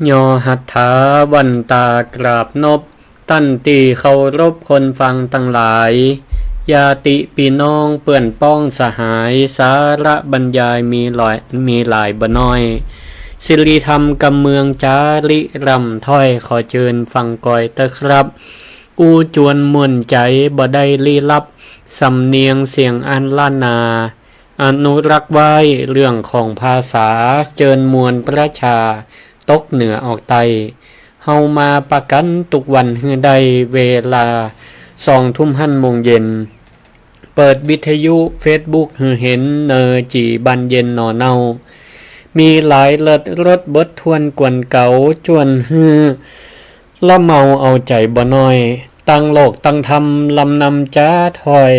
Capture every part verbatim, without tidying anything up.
ยอหัตถาวันตากราบนบ ต้านตี้เคารพคนฟังตังหลาย ญาติปี้น้องเปื้อนป้องสหาย สาระบรรยายมีหลาย มีหลายบ่น้อย สิริธรรมกำเมืองจ๋าริร่ำถ้อย ขอเจิญฟังกอยเต๊อะครับ อู้จวนม่วนใจ๋บ่ได้ลี้ลับ สำเนียงเสียงอันล้านนา อนุรักษ์ไว้เรื่องของภาษา เจิญมวลประชาตกเหนือออกใต้ เฮามาปะกั๋นทุกวันหื้อได้เวลาสองทุ่มหั้นโมงเย็น เปิดวิทยุเฟซบุ๊กหื้อหันเนอ จี๋บานเย็นหน่อเน่า มีหลายเลิศรสบททวนกวนเก๋า จวนหื้อ ละเมาเอาใจ๋บ่น้อย ตังโลกตังธรรมลำนำจ๋าถ้อย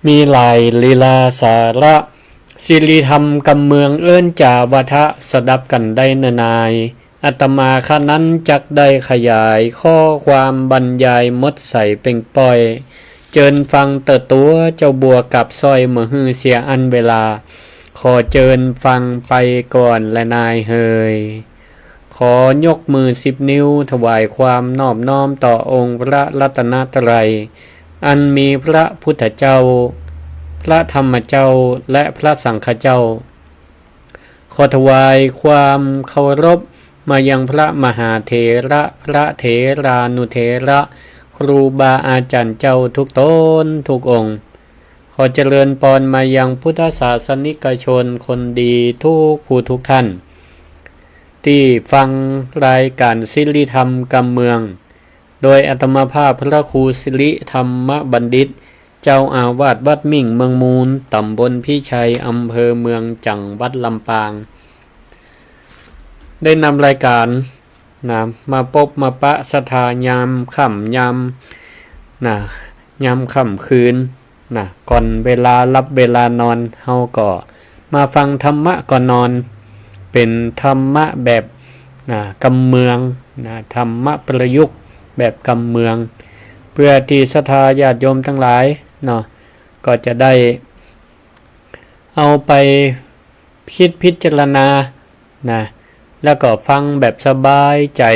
มีหลายลีลาสาระ สิริธรรมกำเมืองเอิ้นจ๋าวาทะ สดับกั๋นได้เนอนาย อาตมาข้านั้นจักได้ขยาย ข้อความบรรยายหมดใสเป่งป้อย เจิญฟังเต๊อะตั๋วเจ้าบัวกับสร้อย บ่หื้อเสียอันเวลา ขอเจิญฟังไปก่อนแลนายเหย ขอยกมือสิบนิ้วถวายความนอบน้อมต่อองค์พระรัตนตรัย อันมีพระพุทธเจ้า พระธรรมเจ้า และพระสังฆเจ้า ขอถวายความเคารพมายังพระมหาเถระ พระเถรานุเถระ ครูบาอาจ๋ารย์เจ้าทุกต๋นทุกองค์ ขอเจริญปอนมายังพุทธศาสนิกชนคนดีทุกผู้ทุกท่าน ตี้ฟังรายก๋านสิริธรรมกำเมือง โดยอาตมาภาพพระครูสิริธรรมบัณฑิต เจ้าอาวาสวัดมิ่งเมืองมูล ต๋ำบลพิชัย อำเภอเมือง จังหวัดลำปาง ได้นำรายก๋าน นะ มาปบมาปะศรัทธายามค่ำยาม นะ ยามค่ำคืน นะ ก่อนเวลาหลับเวลานอน เฮาก็มาฟังธรรมะก่อนนอน เป๋นธรรมะแบบ นะ กำเมือง นะ ธรรมะประยุกต์แบบกำเมือง เปื้อตี้ศรัทธาญาติโยมตังหลายเนาะ ก็จะได้เอาไป กึ๊ดพิจารณา นะ แล้วก็ฟังแบบสบายใจ๋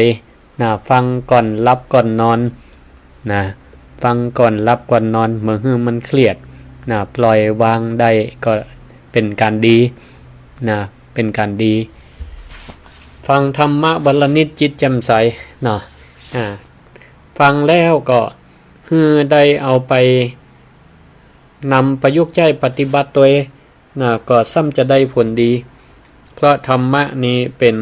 นะ ฟังก่อนหลับก่อนนอน นะ ฟังก่อนหลับก่อนนอน บ่หื้อมันเครียด นะ ปล่อยวางได้ก็เป๋นก๋านดี นะ เป๋นก๋านดี ฟังธรรมะวันละนิดจิตแจ่มใส เนาะ อ่า ฟังแล้วก็หื้อได้เอาไปนำประยุกต์ใจ๊ปฏิบัติตวย นะ ก็ซ้ำจะได้ผลดี เพราะธรรมะนี้เป๋น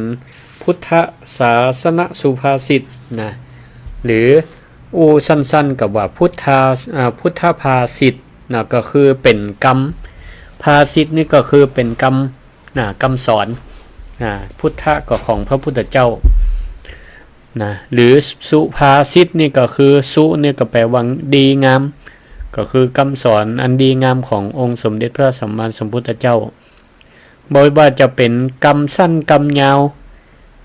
พุทธศาสนสุภาษิตนะ หรืออู้สั้นๆ ก็ว่าพุทธา อ่า พุทธภาษิตนะ ก็คือเป๋นกำ ภาษิตนี่ก็คือเป๋นกำนะ กำสอนนะ พุทธะก็ของพระพุทธเจ้า นะ หรือสุภาษิตนี่ก็คือ สุนี่ก็แปลว่าดีงาม ก็คือกำสอนอันดีงามขององค์สมเด็จพระสัมมาสัมพุทธเจ้า บ่ว่าจะเป๋นกำสั้นกำยาว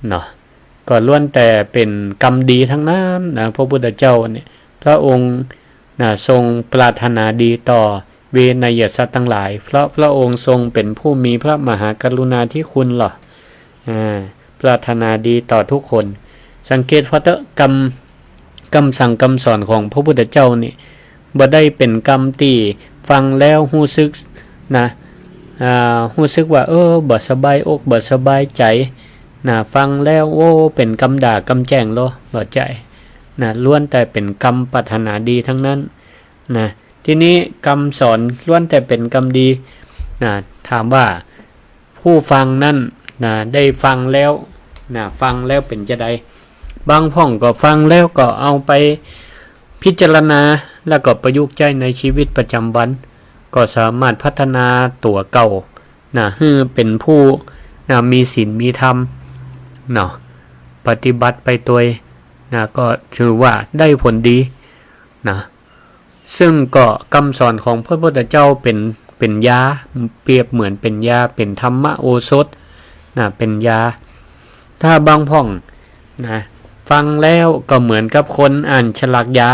เนาะ ก็ล้วนแต่เป๋นกำดีทั้งนั้นนะ พระพุทธเจ้าเนี่ย พระองค์นะ ทรงปรารถนาดีต่อเวไนยสัตว์ตังหลาย เพราะพระองค์ทรงเป๋นผู้มีพระมหากรุณาธิคุณเหรอ อ่า ปรารถนาดีต่อทุกคน สังเกตผ่อเต๊อะ กำ กำสั่งกำสอนของพระพุทธเจ้านี่ บ่ได้เป๋นกำตี้ฟังแล้วฮู้สึกนะ อ่า ฮู้สึกว่า เออ บ่สบายอกบ่สบายใจ๋นะ ฟังแล้ว โอ้ เป๋นกำด่ากำแจ้งเหรอ บ่ใจ้นะ ล้วนแต่เป๋นกำปรารถนาดีทั้งนั้นนะ ทีนี้กำสอนล้วนแต่เป๋นกำดีนะ ถามว่า ผู้ฟังนั้นนะ ได้ฟังแล้วนะ ฟังแล้วเป๋นจาใด บางพ่องก็ฟังแล้วก็เอาไปพิจารณา แล้วก็ประยุกต์ใจ๊ในชีวิตประจ๋ำวัน ก็สามารถพัฒนาตั๋วเก่านะ หื้อเป๋นผู้นะ มีศีลมีธรรมเนาะ ปฏิบัติไปตวยนะ ก็ถือว่าได้ผลดีนะ ซึ่งก็กำสอนของพระพุทธเจ้าเป๋น เป๋นยา เปรียบเหมือนเป๋นยา เป๋นธรรมโอสถนะ เป๋นยา ถ้าบางพ่องนะ ฟังแล้วก็เหมือนกับคนอ่านฉลากยา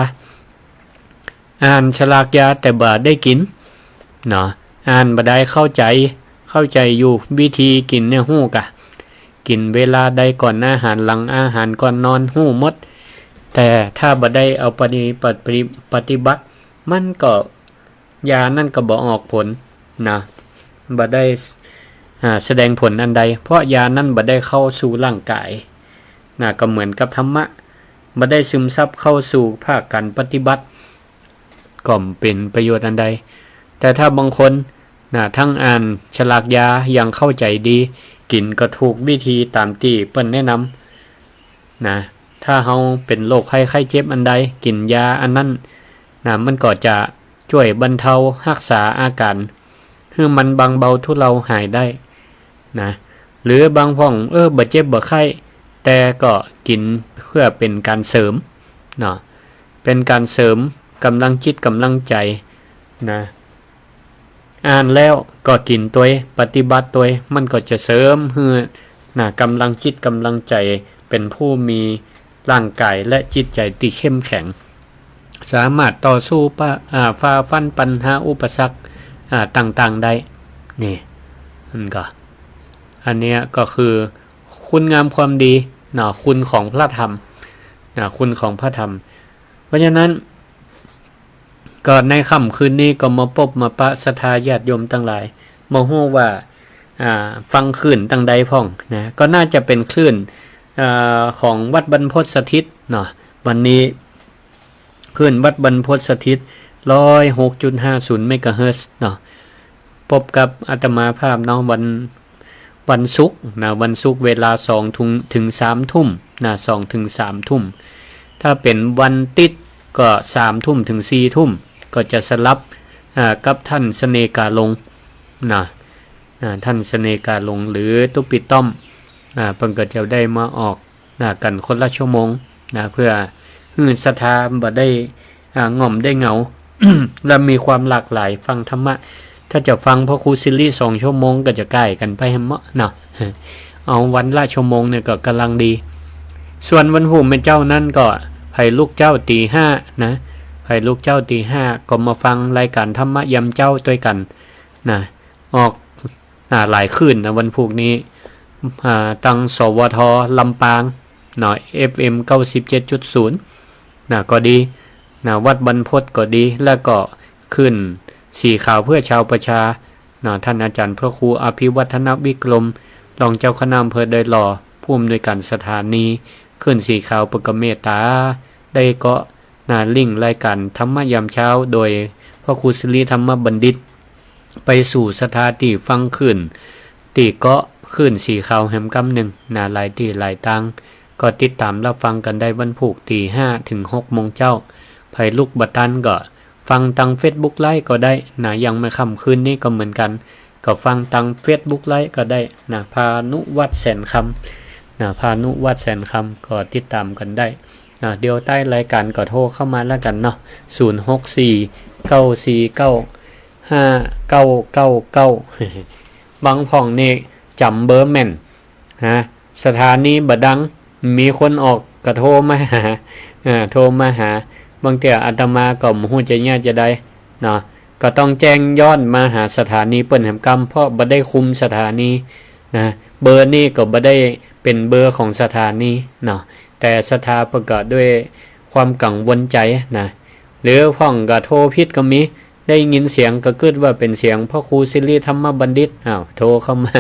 อ่านฉลากยาแต่บ่ได้กิ๋นเนาะ อ่านบ่ได้เข้าใจ๋ เข้าใจ๋อยู่วิธีกิ๋นเนี่ยฮู้กะ กิ๋นเวลาใดก่อนอาหาร หลังอาหาร ก่อนนอน ฮู้หมด แต่ถ้าบ่ได้เอาปฏิ ปฏิ ปฏิบัติ มันก็ ยานั้นก็บ่ออกผลนะ บ่ได้ อ่า แสดงผลอันใด เพราะยานั้นบ่ได้เข้าสู่ร่างกายนะ ก็เหมือนกับธรรมะ บ่ได้ซึมซับเข้าสู่ภาคการปฏิบัติ ก็บ่เป๋นประโยชน์อันใด แต่ถ้าบางคนนะ ทั้งอ่านฉลากยายังเข้าใจ๋ดี กิ๋นก็ถูกวิธีต๋ามตี้เปิ้นแนะนำ นะ ถ้าเฮาเป๋นโรคภัยไข้เจ็บอันใด กิ๋นยาอันนั้นนะ มันก็จะจ้วยบรรเทาฮักษาอาก๋าร หื้อมันบางเบาทุเลาหายได้นะ หรือบางพ่อง เออ บ่เจ็บบ่ไข้ แต่ก็กิ๋นเปื้อเป๋นก๋านเสริมเนาะ เป๋นก๋านเสริมก๋ำลังจิตก๋ำลังใจ๋นะ อ่านแล้วก็กิ๋นตวย ปฏิบัติตวย มันก็จะเสริมหื้อนะ ก๋ำลังจิตก๋ำลังใจ๋ เป๋นผู้มีร่างกายและจิตใจ๋ตี้เข้มแข็ง สามารถต่อสู้ปะ อ่า ฝ่าฟันปัญหาอุปสรรค อ่า ต่างๆ ได้ นี่ มันก็ อันเนี้ยก็คือคุณงามความดีเนาะ คุณของพระธรรมนะ คุณของพระธรรม เพราะฉะนั้น ก็ในค่ำคืนนี้ก็มาปบมาปะศรัทธาญาติโยมตังหลาย บ่ฮู้ว่า อ่า ฟังคลื่นตังใดพ่องนะ ก็น่าจะเป๋นคลื่น อ่า ของวัดบรรพตสถิตเนาะ วันนี้ คลื่นวัดบรรพตสถิต ร้อยหกจุดห้าศูนย์เมกะเฮิรตซ์เนาะ ปบกับอาตมาภาพเนาะ วัน วันศุกร์นะ วันศุกร์เวลาสองทุ่ม ถึงสามทุ่มนะ สองถึงสามทุ่ม ถ้าเป๋นวันติ๊ดก็สามทุ่มถึงสี่ทุ่ม ก็จะสลับ อ่า กับท่านเสน่ห์กาหลงนะ อ่า ท่านเสน่ห์กาหลง หรือตุ๊ปิดต้อม อ่า เปิ้นก็จะได้มาออก นะ กั๋นคนละชั่วโมงนะ เปื้อหื้อศรัทธาบ่ได้ อ่า ง่อมได้เหงา และมีความหลากหลายฟังธรรมะ ถ้าจะฟังพระครูสิริสองชั่วโมงก็จะก้ายกั๋นไปแหมเนาะ เอาวันละชั่วโมงเนี่ยก็ก๋ำลังดี ส่วนวันพูกแม่นเจ๊านั้นก็ใผลุกเจ๊าตี๋ห้านะ ใผลุกเจ๊าตี๋ห้าก็มาฟังรายก๋านธรรมะยามเจ๊าตวยกั๋นนะ ออก อ่า หลายคลื่นนะ วันพูกนี้ อ่า ตัง สวท ลำปางเนาะ เอฟเอ็ม เก้าสิบเจ็ดจุดศูนย์ นะ ก็ดีนะ วัดบรรพตก็ดี แล้วก็คลื่นสีขาวเพื่อชาวประชาเนาะ ท่านอาจารย์พระครูอภิวัฒนวิกรม รองเจ้าคณะอำเภอดอยหล่อ ผู้อำนวยการสถานี คลื่นสีขาวเปิ้นก็เมตต๋า ได้เกาะ นะ ลิงก์รายก๋านธรรมะยามเจ๊า โดยพระครูสิริธรรมบัณฑิต ไปสู่ศรัทธาตี้ฟังคลื่น ตี้เกาะคลื่นสีขาวแหมก้ำนึ่งนะ หลายตี้หลายตาง ก็ติดต๋ามฮับฟังกั๋นได้วันพูกตี๋ห้าถึงหกโมงเจ๊า ใผลุกบ่ตันก็ฟังตางเฟซบุ๊กไลฟ์ก็ได้นะ อย่างเมื่อค่ำคืนนี้ก็เหมือนกั๋น ก็ฟังตางเฟซบุ๊กไลฟ์ก็ได้นะ พานุวัฒน์แสนคำนะ พานุวัฒน์แสนคำ ก็ติดต๋ามกั๋นได้นะ เดี๋ยวใต้รายก๋านก็โทรเข้ามาแล้วกั๋นเนาะ ศูนย์หกสี่ เก้าสี่เก้า ห้าเก้าเก้าเก้า บางพ่องนี่จ๋ำเบอร์แม่นนะ สถานีบ่ดัง มีคนออกก็โทรมาหา อ่า โทรมาหา บางเตื้ออาตมาก็บ่ฮู้จะเยียะจาใดเนาะ ก็ต้องแจ้งย้อนมาหาสถานีเปิ้นแหมก้ำ เพราะบ่ได้คุมสถานีนะ เบอร์นี้ก็บ่ได้เป๋นเบอร์ของสถานีเนาะ แต่ศรัทธาเปิ้นก็ด้วยความกังวลใจ๋นะ หรือพ่องก็โทรผิดก็มี ได้ยินเสียงก็กึ๊ดว่าเป๋นเสียงพระครูสิริธรรมบัณฑิต อ้าว โทรเข้ามา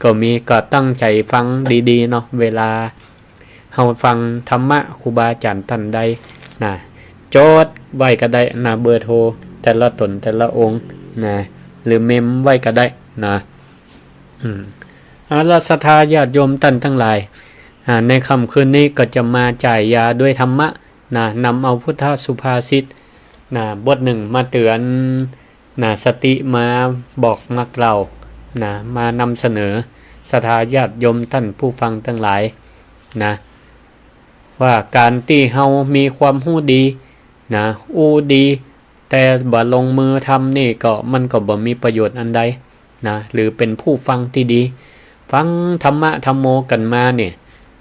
ก็มี ก็ตั้งใจ๋ฟังดีๆ เนาะ เวลาเฮาฟังธรรมะครูบาอาจ๋ารย์ต้านใดนะ จดไว้ก็ได้นะ เบอร์โทรแต่ละต๋นแต่ละองค์นะ หรือเมมไว้ก็ได้นะ อืม เอาละ ศรัทธาญาติโยมต้านตังหลาย อ่า ในค่ำคืนนี้ก็จะมาจ่ายยาด้วยธรรมะ นะ นำเอาพุทธสุภาษิต นะ บทนึ่งมาเตื๋อน นะ สติมาบอกมาเล่า นะ มานำเสนอศรัทธาญาติโยมต้านผู้ฟังตังหลาย นะ ว่าก๋านตี้เฮามีความฮู้ดี นะ อู้ดี แต่บ่ลงมือทำนี่ก็ มันก็บ่มีประโยชน์อันใด นะ หรือเป๋นผู้ฟังตี้ดี ฟังธรรมะธัมโมกั๋นมานี่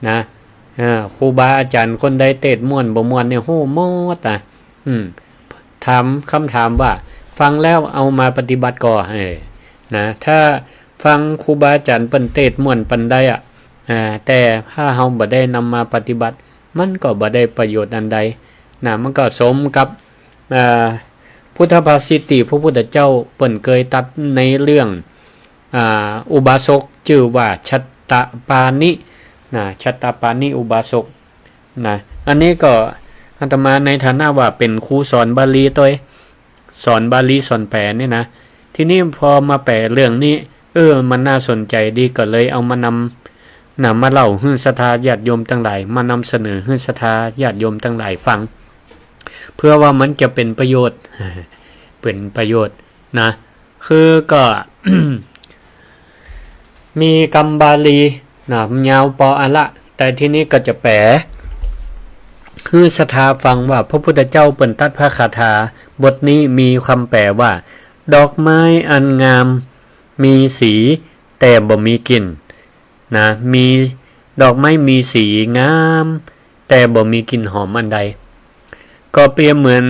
นะ อ่า ครูบาอาจ๋ารย์คนใดเตสน์ม่วนบ่ม่วนนี่ฮู้หมดนะ อืม ถาม กำถามว่า ฟังแล้วเอามาปฏิบัติก่อ เออ นะ ถ้าฟังครูบาอาจ๋ารย์เปิ้นเตสน์ม่วนปานใดอะ อ่า แต่ถ้าเฮาบ่ได้นำมาปฏิบัติ มันก็บ่ได้ประโยชน์อันใด นะ มันก็สมกับ อ่า พุทธภาษิตตี้พระพุทธเจ้าเปิ้นเกยตรัสในเรื่อง อ่า อุบาสกจื้อว่าฉัตตปาณิ นะ ฉัตตปาณิอุบาสก นะ อันนี้ก็อาตมาในฐานะว่าเป๋นครูสอนบาลีตวย สอนบาลีสอนแปลนี่นะ ทีนี้พอมาแปลเรื่องนี้ เออ มันน่าสนใจ๋ดี ก็เลยเอามานำ นะ มาเล่าหื้อศรัทธาญาติโยมตังหลาย มานำเสนอหื้อศรัทธาญาติโยมตังหลายฟัง เพื่อว่ามันจะเป๋นประโยชน์ เป๋นประโยชน์นะ คือก็ มีกำบาลีนะ มันยาวปออะละ แต่ทีนี้ก็จะแปลหื้อศรัทธาฟังว่าพระพุทธเจ้าเปิ้นตรัสพระคาถาบทนี้มีกำแปลว่า ดอกไม้อันงามมีสีแต่บ่มีกลิ่น นะ มี ดอกไม้มีสีงาม แต่บ่มีกลิ่นหอมอันใด ก็เปรียบเหมือน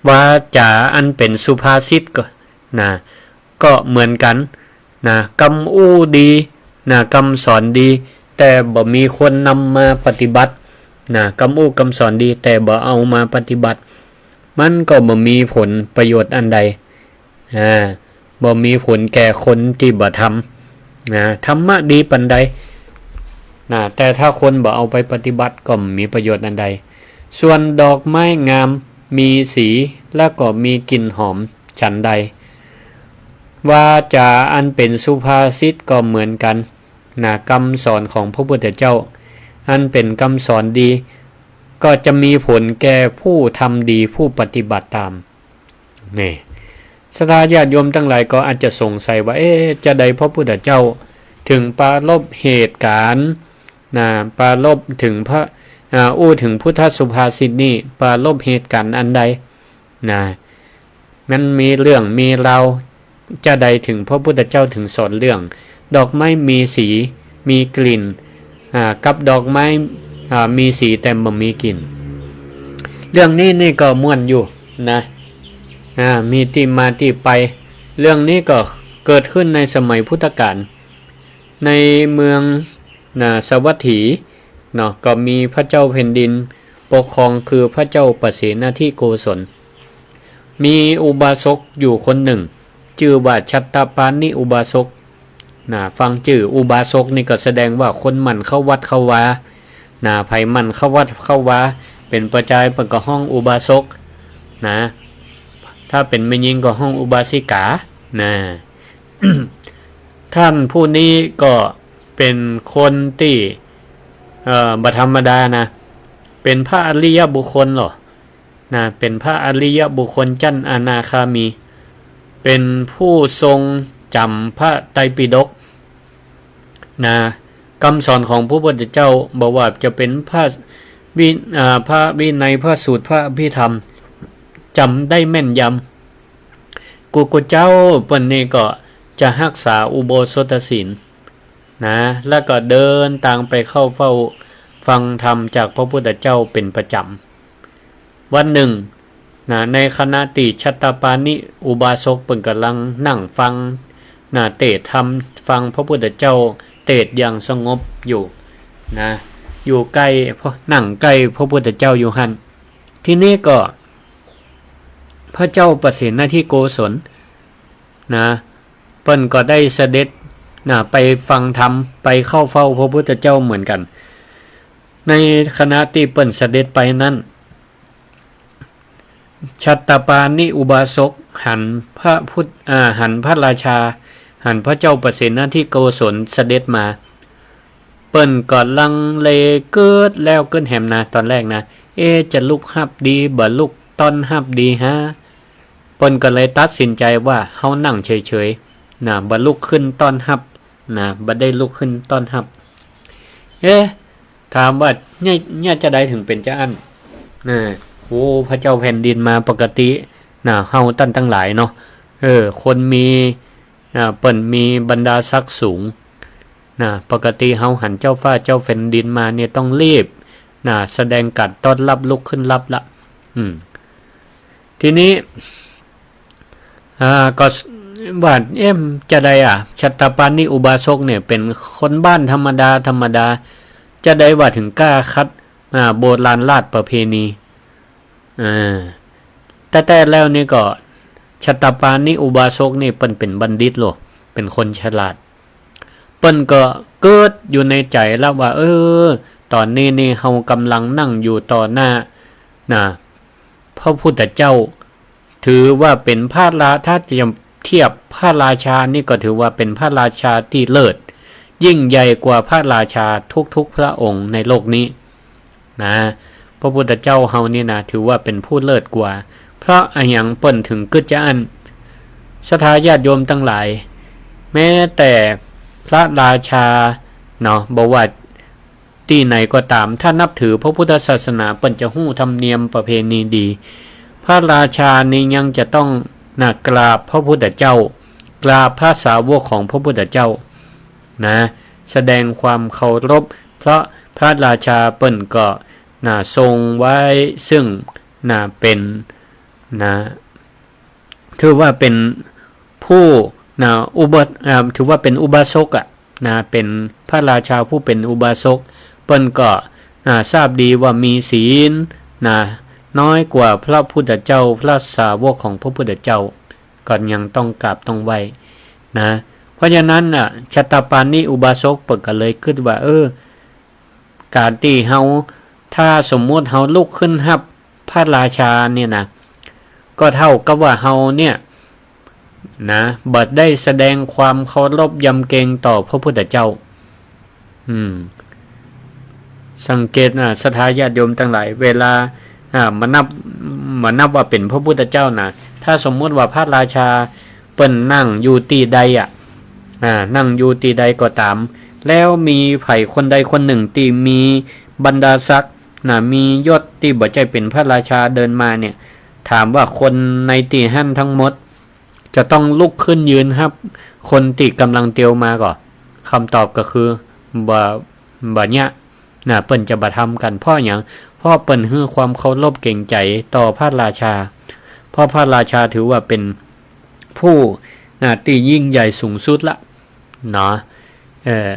วาจาอันเป๋นสุภาษิตก็ นะ ก็เหมือนกั๋น นะ กำอู้ดี นะ กำสอนดี แต่บ่มีคนนำมาปฏิบัติ นะ กำอู้กำสอนดี แต่บ่เอามาปฏิบัติ มันก็บ่มีผลประโยชน์อันใด อ่า บ่มีผลแก่คนตี้บ่ทำ นะ ธรรมะดีปานใด นะ แต่ถ้าคนบ่เอาไปปฏิบัติก็บ่มีประโยชน์อันใด ส่วนดอกไม้งามมีสีแล้วก็มีกลิ่นหอมฉันใด วาจาอันเป๋นสุภาษิตก็เหมือนกั๋น นะ กำสอนของพระพุทธเจ้า อันเป๋นกำสอนดี ก็จะมีผลแก่ผู้ทำดี ผู้ปฏิบัติตาม นี่ ศรัทธาญาติโยมตังหลายก็อาจจะสงสัยว่า เอ๊ะ จาใดพระพุทธเจ้าเถิงปรารภเหตุก๋ารณ์ นะ ปรารภเถิงพระ อ่า อู้เถิงพุทธสุภาษิตนี้ ปรารภเหตุก๋ารณ์อันใด นะ มันมีเรื่องมีราวจาใดเถิงพระพุทธเจ้าเถิงสอนเรื่อง ดอกไม้มีสี มีกลิ่น อ่า กับดอกไม้ อ่า มีสีแต่บ่มีกลิ่น เรื่องนี้นี่ก็ม่วนอยู่นะ อ่า มีตี้มาตี้ไป เรื่องนี้ก็เกิดขึ้นในสมัยพุทธกาล ในเมือง นะ สาวัตถี เนาะ ก็มีพระเจ้าแผ่นดินปกครองคือพระเจ้าปเสนทิโกศล มีอุบาสกอยู่คนนึ่ง จื้อว่าฉัตตปาณิอุบาสก นะ ฟังจื้ออุบาสกนี่ก็แสดงว่าคนหมั่นเข้าวัดเข้าวา นะ ใผหมั่นเข้าวัดเข้าวา เป๋นประจ๋ำเปิ้นก็ฮ้องอุบาสก นะ ถ้าเป๋นแม่ญิงก็ฮ้องอุบาสิกา นะ ท่านผู้นี้ก็เป๋นคนตี้ เอ่อ บ่ธรรมดานะ เป๋นพระอริยบุคคลเหรอ นะ เป๋นพระอริยบุคคลจั้นอนาคามี เป๋นผู้ทรงจ๋ำพระไตรปิฎก นะ กำสอนของพระพุทธเจ้า บ่ว่าจะเป๋นพระวิ อ่า พระวินัย พระสูตร พระอภิธรรม จ๋ำได้แม่นยำ กู้กู้เจ๊าเปิ้นนี่ก็จะฮักษาอุโบสถศีล นะ แล้วก็เดินตางไปเข้าเฝ้าฟังธรรมจากพระพุทธเจ้าเป๋นประจ๋ำ วันนึ่ง นะ ในขณะตี้ฉัตตปาณิอุบาสกเปิ้นก่ำลังนั่งฟัง นะ เตศน์ธรรม ฟังพระพุทธเจ้าเตศน์อย่างสงบอยู่ นะ อยู่ใก้ นั่งใก้พระพุทธเจ้าอยู่หั้น ทีนี้ก็ พระเจ้าปเสนทิโกศล นะ เปิ้นก็ได้เสด็จ นะ ไปฟังธรรม ไปเข้าเฝ้าพระพุทธเจ้าเหมือนกั๋น ในขณะตี้เปิ้นเสด็จไปนั้น ฉัตตปาณิอุบาสกหันพระพุทธ อ่า หันพระราชา หันพระเจ้าปเสนทิโกศลเสด็จมา เปิ้นก็ลังเลกึ๊ดแล้วกึ๊ดแหมนะ ต๋อนแรกนะ เอ๊ะ จะลุกฮับดี บ่ลุกต้อนฮับดีฮะ เปิ้นก็เลยตัดสินใจ๋ว่า เฮานั่งเฉยๆ นะ บ่ลุกขึ้นต้อนฮับ นะ บ่ได้ลุกขึ้นต้อนฮับ เอ๊ะ ถามว่า เนี่ย เนี่ยจาใดเถิงเป๋นจาอั้น นะ โอ้ พระเจ้าแผ่นดินมาปกติ นะ เฮาต้านตังหลายเนาะ เออ คนมี อ่า เปิ้นมีบรรดาศักดิ์สูง นะ ปกติเฮาหันเจ้าฟ้าเจ้าแผ่นดินมาเนี่ยต้องรีบ นะ แสดงก๋านต้อนฮับลุกขึ้นฮับละ อืม ทีนี้ อ่า ก็ ว่า เอ๊ะ จะใดอะ ฉัตตปาณิอุบาสกเนี่ยเป๋นคนบ้านธรรมดาธรรมดา จะใดว่าเถิงกล้าขัด อ่า โบราณราชประเพณี อ่า แต๊ๆ แล้วนี่ก็ ฉัตตปาณิอุบาสกนี่เปิ้นเป๋นบัณฑิตโล เป๋นคนฉลาด เปิ้นก็กึ๊ดอยู่ในใจ๋แล้วว่า เออ ต๋อนนี้นี่เฮาก่ำลังนั่งอยู่ต่อหน้า นะ พระพุทธเจ้า ถือว่าเป๋นพระรา- ถ้าจะเทียบพระราชานี่ก็ถือว่าเป๋นพระราชาตี้เลิศ ยิ่งใหญ่กว่าพระราชาทุกๆ พระองค์ในโลกนี้ นะ พระพุทธเจ้าเฮานี่นะ ถือว่าเป๋นผู้เลิศกว่า เพราะอะหยังเปิ้นเถิงกึ๊ดจาอั้น ศรัทธาญาติโยมตังหลาย แม้แต่พระราชาเนาะ บ่ว่าตี้ไหนก็ต๋าม ถ้านับถือพระพุทธศาสนา เปิ้นจะฮู้ธรรมเนียมประเพณีดี พระราชานี่ยังจะต้องนะ กราบพระพุทธเจ้า กราบพระสาวกของพระพุทธเจ้า นะ แสดงความเคารพ เพราะพระราชาเปิ้นก็ นะ ทรงไว้ซึ่ง นะ เป๋น นะ ถือว่าเป๋นผู้ นะ อุบา- อ่า ถือว่าเป๋นอุบาสกอะ นะ เป๋นพระราชาผู้เป๋นอุบาสก เปิ้นก็ นะ ทราบดีว่ามีศีล นะ น้อยกว่าพระพุทธเจ้า พระสาวกของพระพุทธเจ้า ก็ยังต้องกราบต้องไหว้ นะ เพราะฉะนั้นน่ะ ฉัตตปาณิอุบาสกเปิ้นก็เลยกึ๊ดว่า เออ ก๋านตี้เฮา ถ้าสมมุติเฮาลุกขึ้นฮับพระราชาเนี่ยนะ ก็เท่ากับว่าเฮาเนี่ยนะ บ่ได้แสดงความเคารพยำเกรงต่อพระพุทธเจ้า อืม สังเกตนะ ศรัทธาญาติโยมตังหลาย เวลา อ่า มานับ มานับว่าเป๋นพระพุทธเจ้านะ ถ้าสมมุติว่าพระราชาเปิ้นนั่งอยู่ตี้ใดอะ อ่า นั่งอยู่ตี้ใดก็ต๋าม แล้วมีใผคนใดคนนึ่งตี้มีบรรดาศักดิ์นะ มียศตี้บ่ใจ้เป๋นพระราชาเดินมาเนี่ย ถามว่าคนในตี้หั้นทั้งหมด จะต้องลุกขึ้นยืนฮับคนตี้ก่ำลังเตียวมาก่อ กำตอบก็คือ บ่ บ่เยียะ นะ เปิ้นจะบ่ทำกั๋น เพราะหยัง เพราะเปิ้นหื้อความเคารพเกรงใจ๋ต่อพระราชา เพราะพระราชาถือว่าเป๋นผู้ นะ ตี้ยิ่งใหญ่สูงสุดละ เนาะ เอ่อ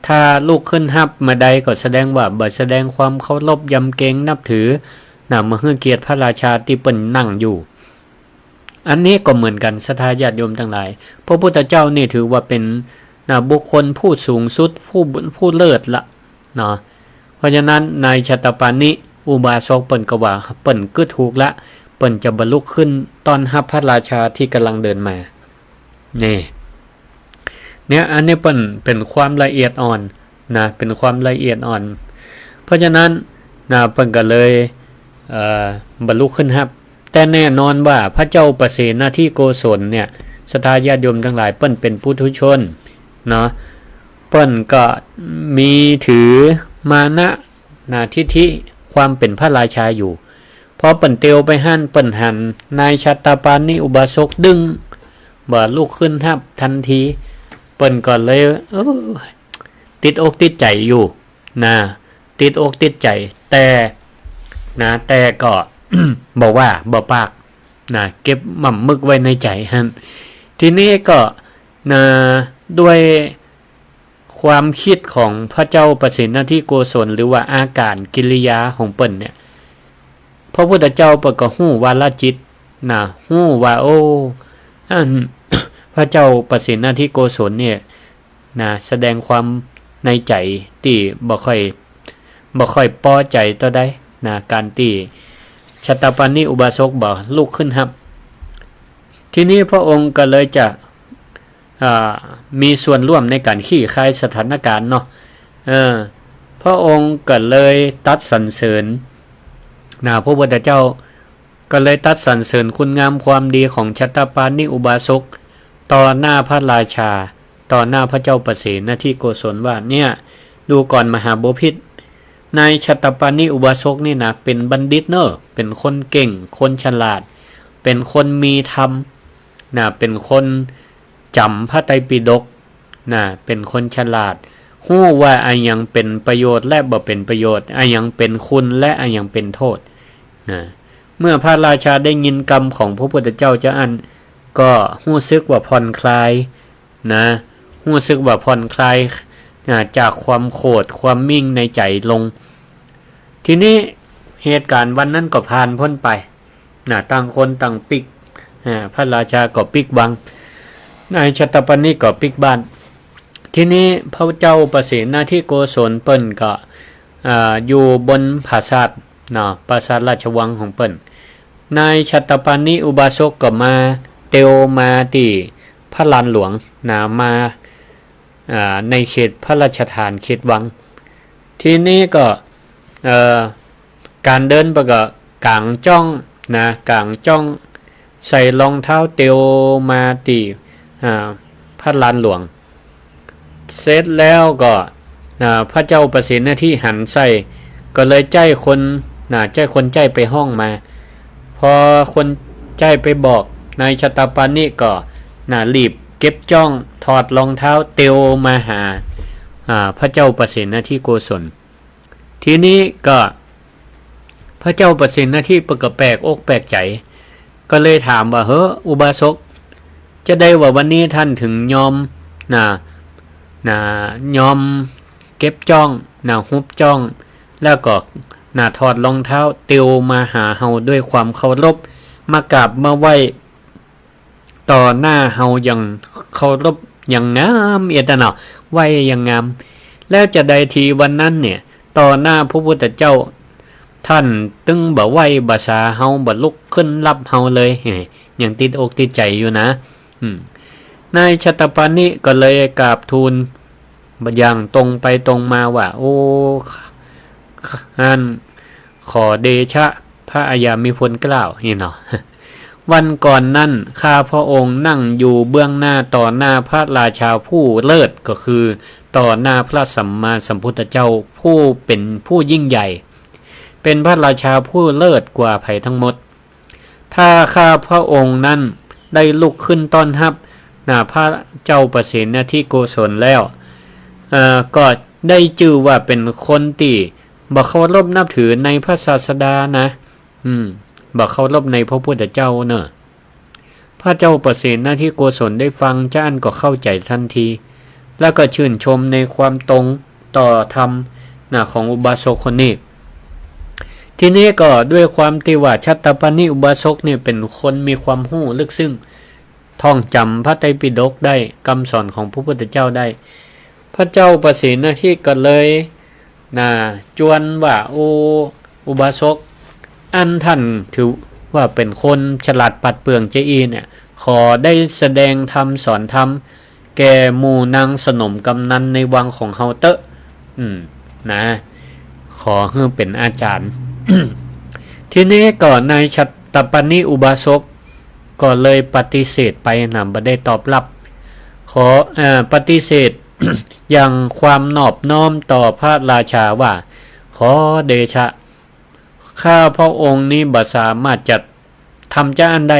ถ้าลุกขึ้นฮับมาใดก็แสดงว่าบ่แสดงความเคารพยำเกรงนับถือ นะ บ่หื้อเกียรติพระราชาตี้เปิ้นนั่งอยู่ อันนี้ก็เหมือนกั๋น ศรัทธาญาติโยมตังหลาย พระพุทธเจ้านี่ถือว่าเป๋น นะ บุคคลผู้สูงสุด ผู้ ผู้เลิศละ เนาะ เพราะฉะนั้นนายฉัตตปาณิอุบาสกเปิ้นก็ว่าเปิ้นกึ๊ดถูกละ เปิ้นจะบ่ลุกขึ้นต้อนฮับพระราชาตี้ก่ำลังเดินมา นี่ เนี่ย อันนี้เปิ้นเป๋นความละเอียดอ่อนนะ เป๋นความละเอียดอ่อน เพราะฉะนั้นนะ เปิ้นก็เลย เอ่อ บ่ลุกขึ้นฮับ แต่แน่นอนว่าพระเจ้าปเสนทิโกศลเนี่ย ศรัทธาญาติโยมตังหลาย เปิ้นเป๋นปุถุชนเนาะ เปิ้นก็มีถือมานะ นะ ทิฐิความเป๋นพระราชาอยู่ พอเปิ้นเตียวไปหั้น เปิ้นหันนายฉัตตปาณิอุบาสกดึงบ่ลุกขึ้นฮับตันที เปิ้นก็เลย เออ ติดอกติดใจ๋อยู่ นะ ติดอกติดใจ๋ แต่ นะ แต่ก็ บ่ว่า บ่ปาก นะ เก็บหม่ำมึกไว้ในใจ๋หั้น ทีนี้ก็ นะ ด้วยความกึ๊ดของพระเจ้าปเสนทิโกศล หรือว่าอาก๋ารกิริยาของเปิ้นเนี่ย พระพุทธเจ้าเปิ้นก็ฮู้วาระจิต นะ ฮู้ว่า โอ้ อัน พระเจ้าปเสนทิโกศลเนี่ย นะ แสดงความในใจ๋ตี้บ่ค่อย บ่ค่อยปอใจ๋เต้าใด นะ ก๋านตี้ฉัตตปาณิอุบาสกบ่ลุกขึ้นฮับ ทีนี้พระองค์ก็เลยจะ อ่า มีส่วนร่วมในก๋านคลี่คลายสถานก๋ารณ์เนาะ เออ พระองค์ก็เลยตรัสสรรเสริญ นะ พระพุทธเจ้าก็เลยตรัสสรรเสริญคุณงามความดีของฉัตตปาณิอุบาสก ต่อหน้าพระราชา ต่อหน้าพระเจ้าปเสนทิโกศลว่า เนี่ย ดูก่อนมหาบพิตร นายฉัตตปาณิอุบาสกนี่นะ เป๋นบัณฑิตเน่อ เป๋นคนเก่ง คนฉลาด เป๋นคนมีธรรม นะ เป๋นคนจ๋ำพระไตรปิฎก นะ เป๋นคนฉลาด ฮู้ว่าอะหยังเป๋นประโยชน์และบ่เป๋นประโยชน์ อะหยังเป๋นคุณและอะหยังเป๋นโต้ษ นะ เมื่อพระราชาได้ยินกำของพระพุทธเจ้าจาอั้น ก็ฮู้สึกว่าผ่อนคลายนะ ฮู้สึกว่าผ่อนคลาย อ่า จากความโขดความมิ่งในใจ๋ลง ทีนี้เหตุก๋ารณ์วันนั้นก็ผ่านป๊นไปนะ ต่างคนต่างปิ๊ก อ่า พระราชาก็ปิ๊กวัง นายฉัตตปาณิก็ปิ๊กบ้าน ทีนี้พระเจ้าปเสนทิโกศลเปิ้นก็ อ่า อยู่บนปราสาทเนาะ ปราสาทราชวังของเปิ้น นายฉัตตปาณิอุบาสกก็มาเตียวมาตี้พระลานหลวงนะ มา อ่า ในเขตพระราชฐานเขตวัง ทีนี้ก็ เอ่อ ก๋านเดินไปก็ก๋างจ้องนะ ก๋างจ้อง ใส่รองเท้าเตียวมาตี้ อ่า พระลานหลวง เสร็จแล้วก็ อ่า พระเจ้าปเสนทิหันใส่ ก็เลยใจ๊คน นะ ใจ๊คนใจ๊ไปฮ้องมา พอคนใจ๊ไปบอก นายฉัตตปาณิก็ นะ รีบเก็บจ้อง ถอดรองเท้าเตียวมาหา อ่า พระเจ้าปเสนทิโกศล ทีนี้ก็ พระเจ้าปเสนทิเปิ้นก็แปลกอกแปลกใจ๋ ก็เลยถามว่า เฮ้อ อุบาสก จาใดว่าวันนี้ต้านเถิงยอม นะ นะ ยอมเก็บจ้อง นะ หุบจ้อง แล้วก็ นะ ถอดรองเท้าเตียวมาหาเฮาด้วยความเคารพ มากราบมาไหว้ ต่อหน้าเฮาอย่างเคารพอย่างงามเอียดอะเนาะ ไหว้อย่างงาม แล้วจาใดทีวันนั้นเนี่ย ต่อหน้าพระพุทธเจ้า ต้านตึงบ่ไหว้บ่สาเฮา บ่ลุกขึ้นฮับเฮาเลย เฮ้ย ยังติดอกติดใจ๋อยู่นะ อืม นายฉัตตปาณิก็เลยกราบทูลอย่างตรงไปตรงมาว่า โอ้ อัน ขอเดชะพระอัยยามิพลเกล้า นี่เนาะ วันก่อนนั้น ข้าพระองค์นั่งอยู่เบื้องหน้าต่อหน้าพระราชาผู้เลิศ ก็คือต่อหน้าพระสัมมาสัมพุทธเจ้าผู้เป็นผู้ยิ่งใหญ่ เป็นพระราชาผู้เลิศกว่าใผทั้งหมด ถ้าข้าพระองค์นั้นได้ลุกขึ้นต้อนฮับ นะ พระเจ้าปเสนทิโกศลแล้ว เอ่อ ก็ได้จื้อว่าเป๋นคนตี้บ่เคารพนับถือในพระศาสดานะ อืม บ่เคารพในพระพุทธเจ้าเน่อ พระเจ้าปเสนทิโกศลได้ฟังจาอั้นก็เข้าใจ๋ตันที แล้วก็ชื่นชมในความตรงต่อธรรม นะ ของอุบาสกคนนี้ ทีนี้ก็ด้วยความตี้ว่าฉัตตปาณิอุบาสกนี่เป๋นคนมีความฮู้ลึกซึ้ง ท่องจ๋ำพระไตรปิฎกได้ กำสอนของพระพุทธเจ้าได้ พระเจ้าปเสนทิก็เลย นะ จวนว่า โอ้ อุบาสก อันต้านถือว่าเป๋นคนฉลาดปราดเปรื่องจาอี้เนี่ย ขอได้แสดงธรรมสอนธรรมแก่หมู่นางสนมกำนันในวังของเฮาเต๊อะ อืม นะ ขอหื้อเป๋นอาจ๋ารย์ ทีนี้ก็นายฉัตตปาณิอุบาสกก็เลยปฏิเสธไปนะ บ่ได้ตอบรับ ขอ เอ่อ ปฏิเสธ อย่างความนอบน้อมต่อพระราชาว่า ขอเดชะ ข้าพระองค์นี้บ่สามารถจะทำจาอั้นได้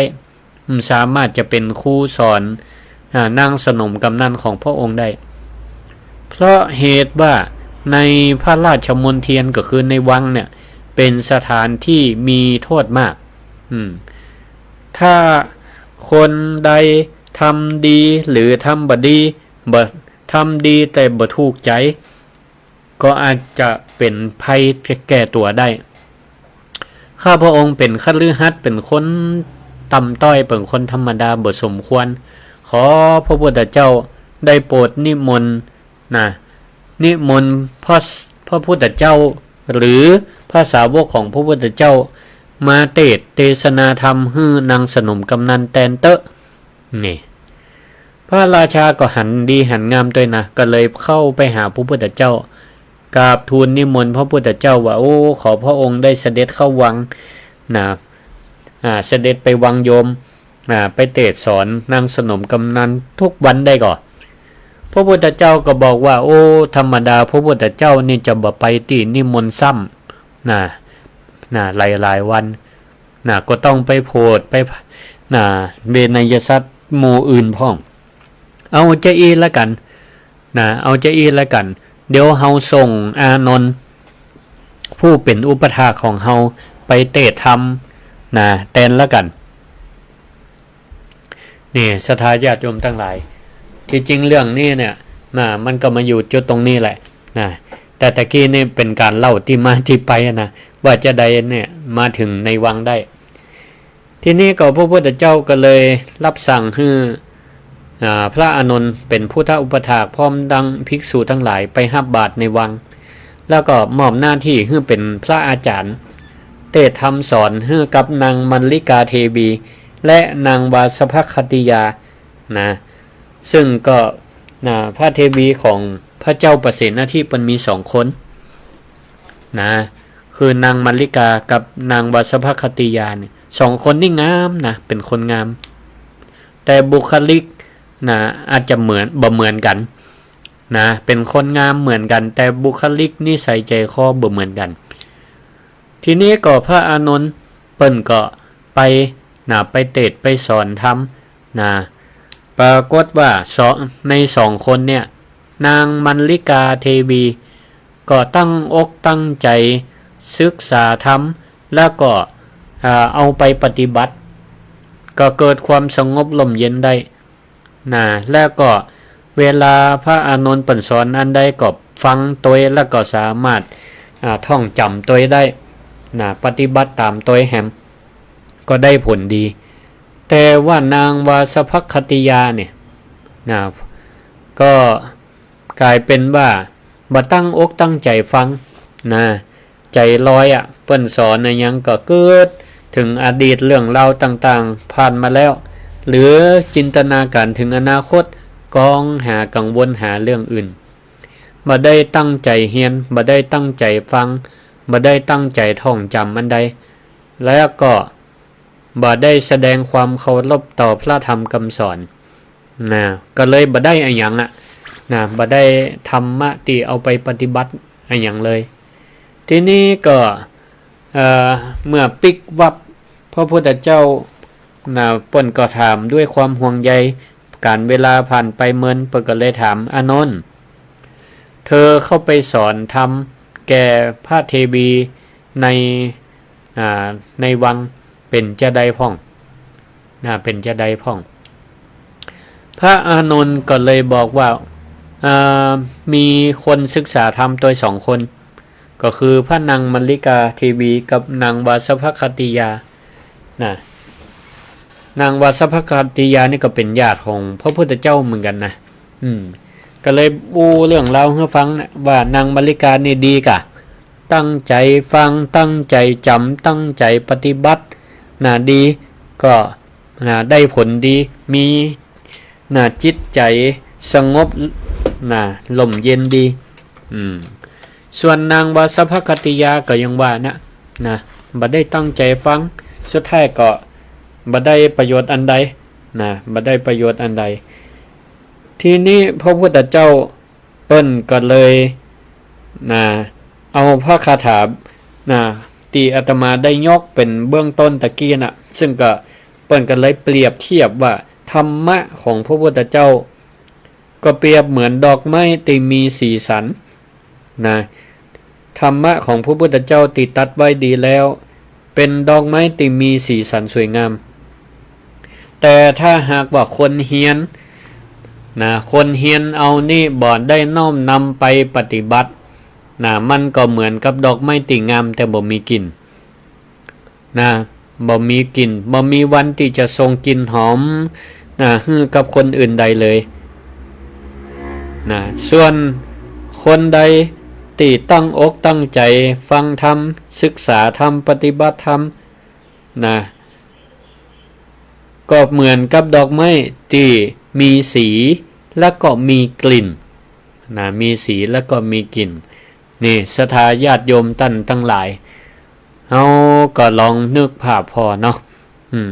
บ่สามารถจะเป๋นครูสอน อ่า นางสนมกำนันของพระองค์ได้ เพราะเหตุว่าในพระราชมณฑียนก็คือในวังเนี่ย เป๋นสถานตี้มีโทษมาก อืม ถ้าคนใดทำดีหรือทำบ่ดี บ่ ทำดีแต่บ่ถูกใจ๋ ก็อาจจะเป๋นภัยแก่ตั๋วได้ ข้าพระองค์เป๋นคฤหัสถ์ เป๋นคนต่ำต้อย เป๋นคนธรรมดา บ่สมควร ขอพระพุทธเจ้าได้โปรดนิมนต์ นะ นิมนต์พระ พระพุทธเจ้า หรือพระสาวกของพระพุทธเจ้า มาเตสน์เตสนาธรรมหื้อนางสนมกำนันแตนเต๊อะ นี่ พระราชาก็หันดีหันงามตวยนะ ก็เลยเข้าไปหาพระพุทธเจ้า กราบทูลนิมนต์พระพุทธเจ้าว่า โอ้ ขอพระองค์ได้เสด็จเข้าวังนะ อ่า เสด็จไปวังโยม อ่า ไปเตสน์สอนนางสนมกำนันทุกวันได้ก่อ พระพุทธเจ้าก็บอกว่า โอ้ ธรรมดาพระพุทธเจ้านี่จะบ่ไปตี้นิมนต์ซ้ำนะ นะ หลายๆ วัน นะ ก็ต้องไปโผด ไป นะ เวไนยสัตว์หมู่อื่นพ่อง เอาจาอี้ละกั๋น นะ เอาจาอี้ละกั๋น เดี๋ยวเฮาส่งอานนท์ ผู้เป๋นอุปัฏฐากของเฮา ไปเตสน์ธรรม นะ แตนละกั๋น พ นี่ศรัทธาญาติโยมตังหลาย ตี้จริงเรื่องนี้เนี่ย มา มันก็มาอยู่จุดตรงนี้แหละนะ แต่ตะกี้นี่เป๋นก๋านเล่าตี้มาตี้ไปอะนะ ว่าจาใดเนี่ยมาเถิงในวังได้ ทีนี้ก็พระพุทธเจ้าก็เลยรับสั่งหื้อ อ่า พระอานนท์เป๋นพุทธอุปัฏฐาก พร้อมดังภิกษุตังหลายไปฮับบาตรในวัง แล้วก็มอบหน้าตี้หื้อเป๋นพระอาจ๋ารย์ เตศน์ธรรมสอนหื้อกับนางมัลลิกาเทวี และนางวาสภคัตติยา นะ ซึ่งก็ นะ พระเทวีของพระเจ้าปเสนทิเปิ้นมีสองคน นะ คือนางมัลลิกากับนางวาสภคัตติยาเนี่ย สองคนนี่งามนะ เป๋นคนงาม แต่บุคลิกนะ อาจจะเหมือน บ่เหมือนกั๋นนะ เป๋นคนงามเหมือนกั๋น แต่บุคลิกนิสัยใจ๋คอบ่เหมือนกั๋น ทีนี้ก็พระอานนท์เปิ้นก็ไปนะ ไปเตศน์ไปสอนธรรมนะ ปรากฏว่าสอง ในสองคนเนี่ย นางมัลลิกาเทวีก็ตั้งอกตั้งใจ๋ศึกษาธรรม แล้วก็ อ่า เอาไปปฏิบัติ ก็เกิดความสงบร่มเย็นได้ นะ แล้วก็เวลาพระอานนท์เปิ้นสอนอันใดก็ฟังตวย แล้วก็สามารถ อ่า ท่องจ๋ำตวยได้ นะ ปฏิบัติต๋ามตวยแหม ก็ได้ผลดี แต่ว่านางวาสภคัตติยาเนี่ย นะ ก็ก๋ายเป๋นว่าบ่ตั้งอกตั้งใจ๋ฟัง นะ ใจ๋ลอยอะ เปิ้นสอนอะหยังก็กึ๊ดเถิงอดีตเรื่องราวต่างๆ ผ่านมาแล้ว หรือจินตนาก๋ารเถิงอนาคต กองหากังวลหาเรื่องอื่น บ่ได้ตั้งใจ๋เฮียน บ่ได้ตั้งใจ๋ฟัง บ่ได้ตั้งใจ๋ท่องจ๋ำอันใด แล้วก็บ่ได้แสดงความเคารพต่อพระธรรมกำสอน นะ ก็เลยบ่ได้อะหยังอะ นะ บ่ได้ธรรมะตี้เอาไปปฏิบัติอะหยังเลย ทีนี้ก็ เอ่อ เมื่อปิ๊กวับพระพุทธเจ้า นะ เปิ้นก็ถามด้วยความห่วงใย ก๋านเวลาผ่านไปเมิน เปิ้นก็เลยถาม อานนท์ เธอเข้าไปสอนธรรมแก่พระเทวีใน อ่า ในวังเป๋นจาใดพ่อง นะ เป๋นจาใดพ่อง พระอานนท์ก็เลยบอกว่า อ่า มีคนศึกษาธรรมตวยสองคน ก็คือพระนางมัลลิกาเทวีกับนางวาสภคัตติยา นะ นางวาสภคัตติยานี่ก็เป๋นญาติของพระพุทธเจ้าเหมือนกั๋นนะ อืม ก็เลยอู้เรื่องราวหื้อฟังนะ ว่านางมัลลิกานี่ดีก่ะ ตั้งใจ๋ฟัง ตั้งใจ๋จ๋ำ ตั้งใจ๋ปฏิบัติ นะ ดี ก็ นะ ได้ผลดี มี นะ จิตใจ๋สงบ นะ ร่มเย็นดี อืม ส่วนนางวาสภคัตติยาก็อย่างว่านะ นะ บ่ได้ตั้งใจ๋ฟัง สุดท้ายก็บ่ได้ประโยชน์อันใด นะ บ่ได้ประโยชน์อันใด ทีนี้พระพุทธเจ้าเปิ้นก็เลย นะ เอาพระคาถา นะ ตี้อาตมาได้ยกเป๋นเบื้องต้นตะกี้น่ะ ซึ่งก็เปิ้นก็เลยเปรียบเทียบว่าธรรมะของพระพุทธเจ้า ก็เปรียบเหมือนดอกไม้ตี้มีสีสัน นะ ธรรมะของพระพุทธเจ้าตี้ตรัสไว้ดีแล้ว เป๋นดอกไม้ตี้มีสีสันสวยงาม แต่ถ้าหากว่าคนเฮียน นะ คนเฮียนเอานี่บ่ได้น้อมนำไปปฏิบัติ นะ มันก็เหมือนกับดอกไม้ตี้งามแต่บ่มีกลิ่น นะ บ่มีกลิ่น บ่มีวันตี้จะส่งกลิ่นหอม นะ หื้อกับคนอื่นใดเลย นะ ส่วนคนใดตี้ตั้งอกตั้งใจ๋ฟังธรรม ศึกษาธรรม ปฏิบัติธรรม นะ ก็เหมือนกับดอกไม้ตี้มีสีและก็มีกลิ่น นะ มีสีและก็มีกลิ่น นี่ศรัทธาญาติโยมต้านตังหลาย เฮาก็ลองนึกภาพผ่อเนาะ อืม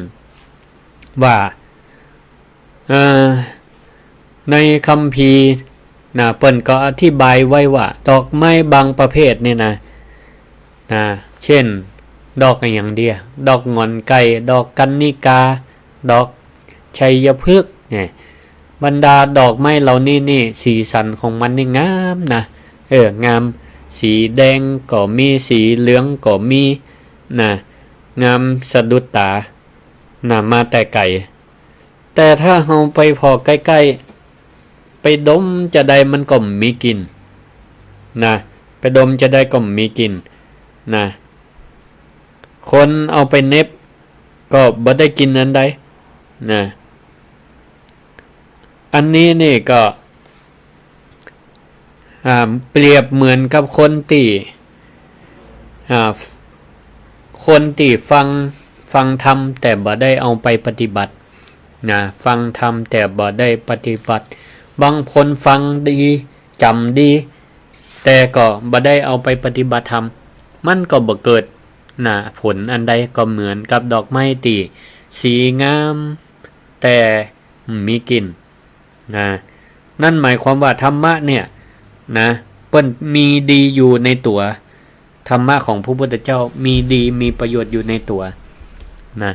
ว่า เอ่อ ในคัมภีร์นะ เปิ้นก็อธิบายไว้ว่า ดอกไม้บางประเภทนี่นะ นะ เช่น ดอกอะหยังเดีย ดอกหงอนไก่ ดอกกัณณิกา ดอกชัยพฤกษ์เนี่ย บรรดาดอกไม้เหล่านี้นี่ สีสันของมันนี่งามนะ เออ งาม สีแดงก็มี สีเหลืองก็มี นะ งามสะดุดต๋า นะ มาแต่ไก๋ แต่ถ้าเฮาไปผ่อใก้ๆ ไปดมจาใดมันก็บ่มีกลิ่น นะ ไปดมจาใดก็บ่มีกลิ่น นะ คนเอาไปเหน็บก็บ่ได้กลิ่นอันใด นะ อันนี้นี่ก็ อ่า เปรียบเหมือนกับคนตี้ อ่า คนตี้ฟัง ฟังธรรมแต่บ่ได้เอาไปปฏิบัติ นะ ฟังธรรมแต่บ่ได้ปฏิบัติ บางคนฟังดี จ๋ำดี แต่ก็บ่ได้เอาไปปฏิบัติธรรม มันก็บ่เกิด นะ ผลอันใด ก็เหมือนกับดอกไม้ตี้สีงาม แต่บ่มีกลิ่น นะ นั่นหมายความว่าธรรมะเนี่ย นะ เปิ้นมีดีอยู่ในตั๋ว ธรรมะของพระพุทธเจ้ามีดีมีประโยชน์อยู่ในตั๋ว นะ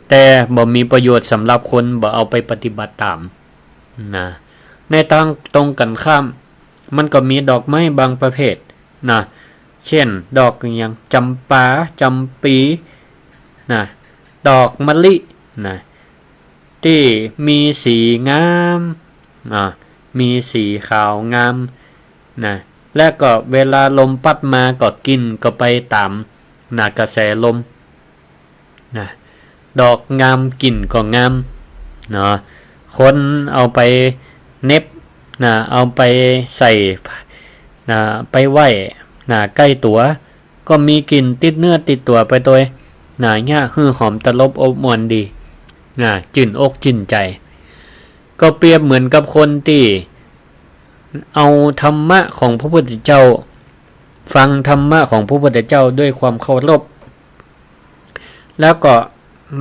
แต่บ่มีประโยชน์สำหรับคนบ่เอาไปปฏิบัติต๋าม นะ ในตางตรงกั๋นข้าม มันก็มีดอกไม้บางประเภท นะ เช่น ดอกอะหยัง จ๋ำปา จ๋ำปี นะ ดอกมะลิ นะ ตี้มีสีงาม อ่า มีสีขาวงาม นะ และก็เวลาลมปั๊ดมาก็กลิ่นก็ไปต๋าม นะ กระแสลม นะ ดอกงามกลิ่นก็งาม เนาะ คนเอาไปเหน็บ นะ เอาไปใส่ นะ ไปไว้ นะ ใก้ตั๋ว ก็มีกลิ่นติดเนื้อติดตั๋วไปตวย นะ เยียะหื้อหอมตลบอบอวลดี นะ จื้นอกจื้นใจ๋ ก็เปรียบเหมือนกับคนตี้เอาธรรมะของพระพุทธเจ้า ฟังธรรมะของพระพุทธเจ้าด้วยความเคารพ แล้วก็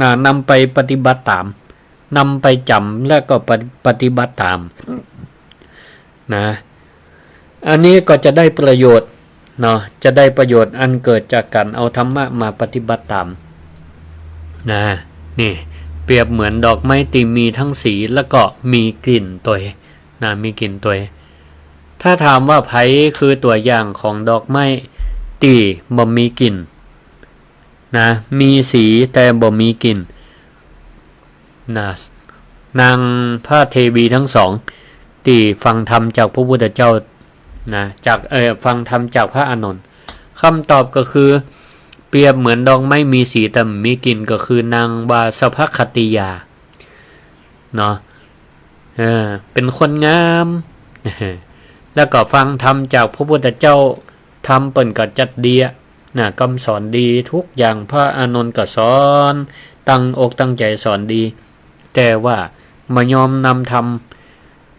นะ นำไปปฏิบัติต๋าม นำไปจ๋ำ และก็ปะ- ปฏิบัติต๋าม นะ อันนี้ก็จะได้ประโยชน์ เนาะ จะได้ประโยชน์อันเกิดจากก๋านเอาธรรมะมาปฏิบัติต๋าม นะ นี่ เปรียบเหมือนดอกไม้ตี้มีทั้งสี แล้วก็มีกลิ่นตวย นะ มีกลิ่นตวย ถ้าถามว่าใผคือตั๋วอย่างของดอกไม้ตี้บ่มีกลิ่น นะ มีสีแต่บ่มีกลิ่น นะ นางพระเทวีทั้งสอง ตี้ฟังธรรมจากพระพุทธเจ้า นะ จาก เอ่อ ฟังธรรมจากพระอานนท์ คำตอบก็คือ เปรียบเหมือนดอกไม้มีสีแต่บ่มีกลิ่น ก็คือนางวาสภคติยา เนาะ เออ เป๋นคนงาม แล้วก็ฟังธรรมจากพระพุทธเจ้า ธรรมเปิ้นก็จัดดีอะ นะ กำสอนดีทุกอย่าง พระอานนท์ก็สอน ตั้งอกตั้งใจ๋สอนดี แต่ว่าบ่ยอมนำธรรม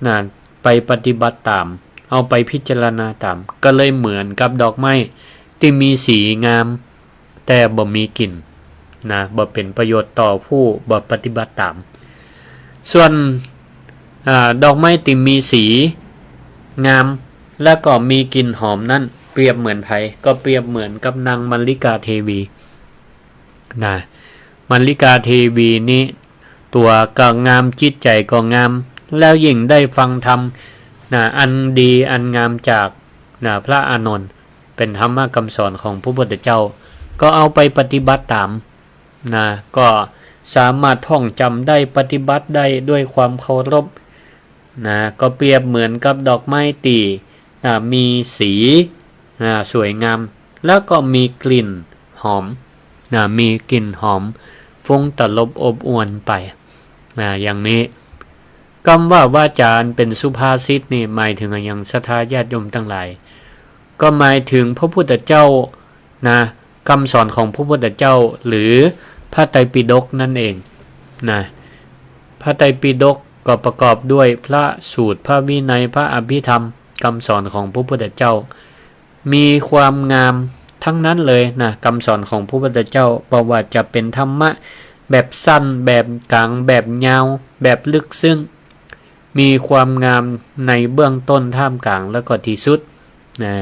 นะ ไปปฏิบัติต๋าม เอาไปพิจารณาต๋าม ก็เลยเหมือนกับดอกไม้ตี้มีสีงาม แต่บ่มีกลิ่น นะ บ่เป๋นประโยชน์ต่อผู้บ่ปฏิบัติต๋าม ส่วน อ่า ดอกไม้ตี้มีสีงาม แล้วก็มีกลิ่นหอมนั้น เปรียบเหมือนใผ ก็เปรียบเหมือนกับนางมัลลิกาเทวี นะ มัลลิกาเทวีนี้ ตั๋วก็งาม จิตใจ๋ก็งาม แล้วยิ่งได้ฟังธรรม นะ อันดีอันงามจาก นะ พระอานนท์ เป๋นธรรมะกำสอนของพระพุทธเจ้า ก็เอาไปปฏิบัติต๋าม นะ ก็สามารถท่องจ๋ำได้ ปฏิบัติได้ด้วยความเคารพ นะ ก็เปรียบเหมือนกับดอกไม้ตี้ นะ มีสี นะ สวยงาม แล้วก็มีกลิ่นหอม นะ มีกลิ่นหอมฟุ้งตลบอบอวลไป นะ อย่างนี้ กำว่าวาจาอันเป๋นสุภาษิตนี่หมายเถิงอะหยัง ศรัทธาญาติโยมตังหลาย ก็หมายเถิงพระพุทธเจ้า นะ กำสอนของพระพุทธเจ้า หรือพระไตรปิฎกนั่นเอง นะ พระไตรปิฎกก็ประกอบด้วยพระสูตร พระวินัย พระอภิธรรม กำสอนของพระพุทธเจ้า มีความงามทั้งนั้นเลยนะ กำสอนของพระพุทธเจ้า บ่ว่าจะเป๋นธรรมะแบบสั้น แบบก๋าง แบบยาว แบบลึกซึ้ง มีความงามในเบื้องต้น ท่ามกลาง แล้วก็ที่สุด นะ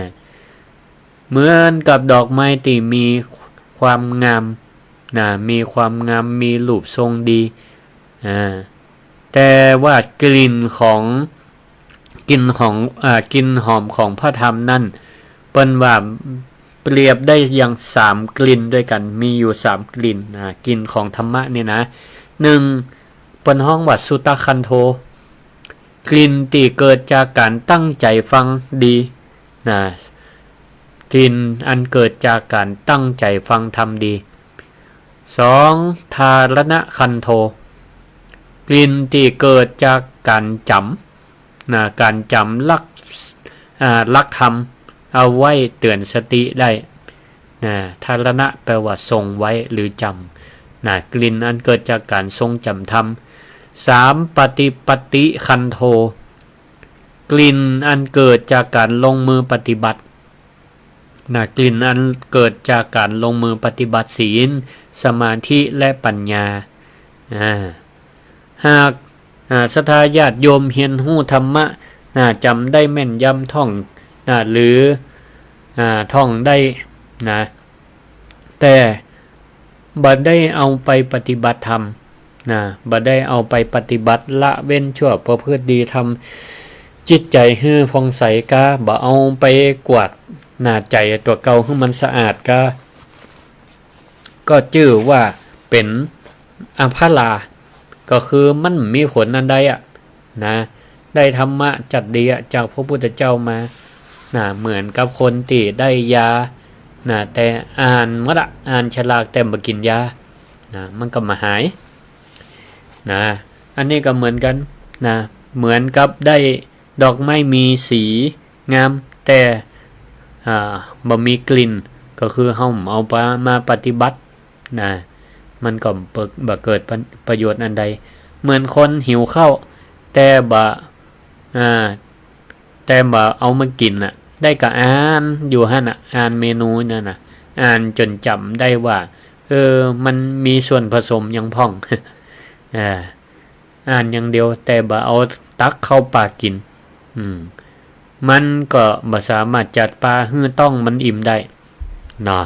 เหมือนกับดอกไม้ตี้มีความงาม นะ มีความงาม มีรูปทรงดี อ่า แต่ว่ากลิ่นของ กลิ่นของ อ่า กลิ่นหอมของพระธรรมนั่น เปิ้นว่าเปรียบได้อย่างสามกลิ่นด้วยกั๋น มีอยู่สามกลิ่น อ่า กลิ่นของธรรมะเนี่ยนะ หนึ่ง เปิ้นฮ้องว่าสุตคันโธ กลิ่นตี้เกิดจากก๋านตั้งใจ๋ฟังดี นะ กลิ่นอันเกิดจากก๋านตั้งใจ๋ฟังธรรมดี สอง ธารณคันโธ กลิ่นตี้เกิดจากก๋านจ๋ำ นะ ก๋านจ๋ำหลัก อ่า หลักธรรม เอาไว้เตื๋อนสติได้ นะ ธารณะแปลว่าทรงไว้หรือจ๋ำ นะ กลิ่นอันเกิดจากก๋านทรงจ๋ำธรรม สาม ปฏิปัตติคันโธ กลิ่นอันเกิดจากก๋านลงมือปฏิบัติ นะ กลิ่นอันเกิดจากก๋านลงมือปฏิบัติศีล สมาธิ และปัญญา อ่า หาก อ่า ศรัทธาญาติโยมเฮียนฮู้ธรรมะ นะ จ๋ำได้แม่นยำท่อง นะ หรือ อ่า ท่องได้ นะ แต่บ่ได้เอาไปปฏิบัติธรรม นะ บ่ได้เอาไปปฏิบัติละเว้นชั่วประพฤติดี ทำจิตใจ๋หื้อผ่องใสก้า บ่เอาไปกวาด นะ ใจ๋ตั๋วเก่าหื้อมันสะอาดก้า ก็จื้อว่าเป๋นอผลา ก็คือมันมีผลอันใดอะ นะ ได้ธรรมะจัดดีอะ จากพระพุทธเจ้ามา นะ เหมือนกับคนตี้ได้ยา นะ แต่อ่านหมดอะ อ่านฉลากแต่บ่กิ๋นยา นะ มันก็บ่หาย นะ อันนี้ก็เหมือนกั๋น นะ เหมือนกับได้ดอกไม้มีสีงาม แต่ อ่า บ่มีกลิ่น ก็คือเฮาเอามาปฏิบัติ นะ มันก็บ่ บ่เกิดประ ประโยชน์อันใด เหมือนคนหิวข้าว แต่บ่ อ่า แต่บ่เอามากิ๋นน่ะ ได้ก็อ่านอยู่หั้นน่ะ อ่านเมนูนั่นน่ะ อ่านจ๋นจ๋ำได้ว่า เออ มันมีส่วนผสมหยังพ่อง อ่า อ่านอย่างเดียว แต่บ่เอาตักเข้าปากกิ๋น อืม มันก็บ่สามารถจะปาหื้อต๊องมันอิ่มได้ เนาะ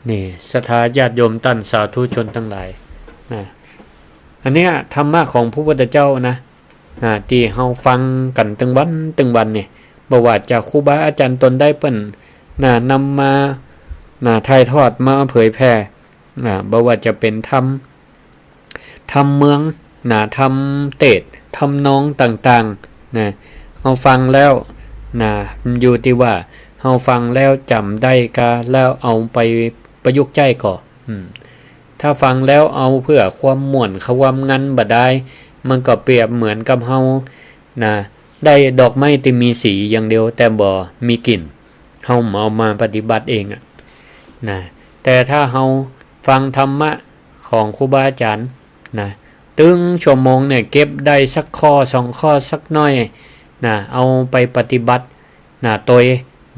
นี่ ศรัทธาญาติโยมต้านสาธุชนตังหลาย นะ อันเนี้ยธรรมะของพระพุทธเจ้านะ นะ ตี้เฮาฟังกั๋นตึงวันตึงวันนี่ บ่ว่าจะครูบาอาจ๋ารย์ต๋นใดเปิ้น นะ นำมา นะ ถ่ายทอดมาเผยแผ่ นะ บ่ว่าจะเป๋นธรรม ธรรมเมือง นะ ธรรมเตสน์ ทำนองต่างๆ นะ เฮาฟังแล้ว นะ มันอยู่ตี้ว่าเฮาฟังแล้วจ๋ำได้ก้า แล้วเอาไปประยุกต์ใจ๊ก่อ อืม ถ้าฟังแล้วเอาเปื้อความม่วนความงันบ่ดาย มันก็เปรียบเหมือนกับเฮา นะ ได้ดอกไม้ตี้มีสีอย่างเดียว แต่บ่มีกลิ่น เฮาเอามาปฏิบัติเองอะ นะ แต่ถ้าเฮาฟังธรรมะของครูบาอาจ๋ารย์ นะ ตึงชั่วโมงเนี่ย เก็บได้สักข้อสองข้อสักหน้อย นะ เอาไปปฏิบัติ นะ ตวย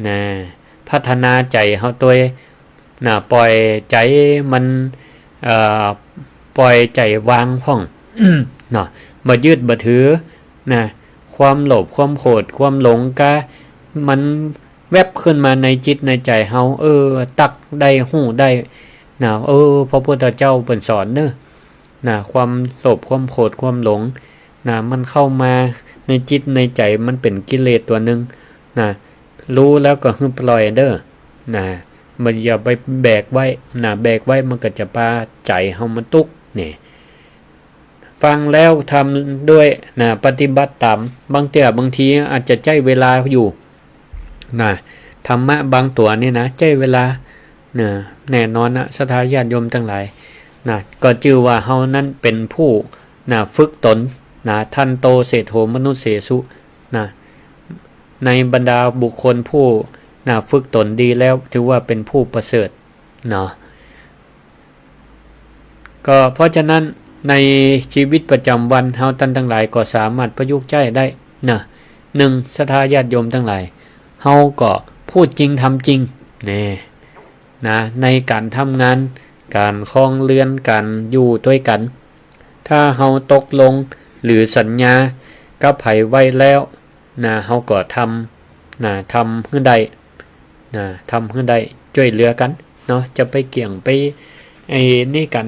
นะ พัฒนาใจ๋เฮาตวย นะ ป่อยใจ๋มัน เอ่อ ป่อยใจ๋วางพ่อง เนาะ บ่ยึดบ่ถือ นะ ความโลภ ความโขด ความหลงก้า มันแวบขึ้นมาในจิตในใจ๋เฮา เออ ตั๊กได้ ฮู้ได้ นะ เออ พระพุทธเจ้าเปิ้นสอนเนาะ นะ ความโลภ ความโขด ความหลง นะ มันเข้ามาในจิตในใจ๋ มันเป๋นกิเลสตั๋วนึ่ง นะ ฮู้แล้วก็หื้อปล่อยเด้อ นะ มันอย่าไปแบกไว้ นะ แบกไว้มันก็จะปาใจ๋เฮามาตุ๊กข์ นี่ ฟังแล้วทำด้วย นะ ปฏิบัติต๋าม บางเตื้อบางทีอาจจะใจ๊เวลาอยู่ นะ ธรรมะบางตั๋วนี่นะ ใจ๊เวลา นะ แน่นอนนะ ศรัทธาญาติโยมตังหลาย นะ ก็จื้อว่าเฮานั้นเป๋นผู้ นะ ฝึกต๋น นะ ทันโต เศรษฐโห มนุสเสสุ นะ ในบรรดาบุคคลผู้ นะ ฝึกต๋นดีแล้ว ถือว่าเป๋นผู้ประเสริฐ เนาะ ก็เพราะฉะนั้นในชีวิตประจ๋ำวันเฮาต้านตังหลายก็สามารถประยุกต์ใจ๊ได้นะ นึ่ง ศรัทธาญาติโยมตังหลาย เฮาก็พูดจริงทำจริง แน่ นะ ในก๋านทำงาน ก๋านครองเฮือน ก๋านอยู่ตวยกั๋น ถ้าเฮาตกลงหรือสัญญากับใผไว้แล้ว นะ เฮาก็ทำ นะ ทำหื้อได้ นะ ทำหื้อได้ จ้วยเหลือกั๋นเนาะ จะไปเกี่ยงไป ไอ้นี่กั๋น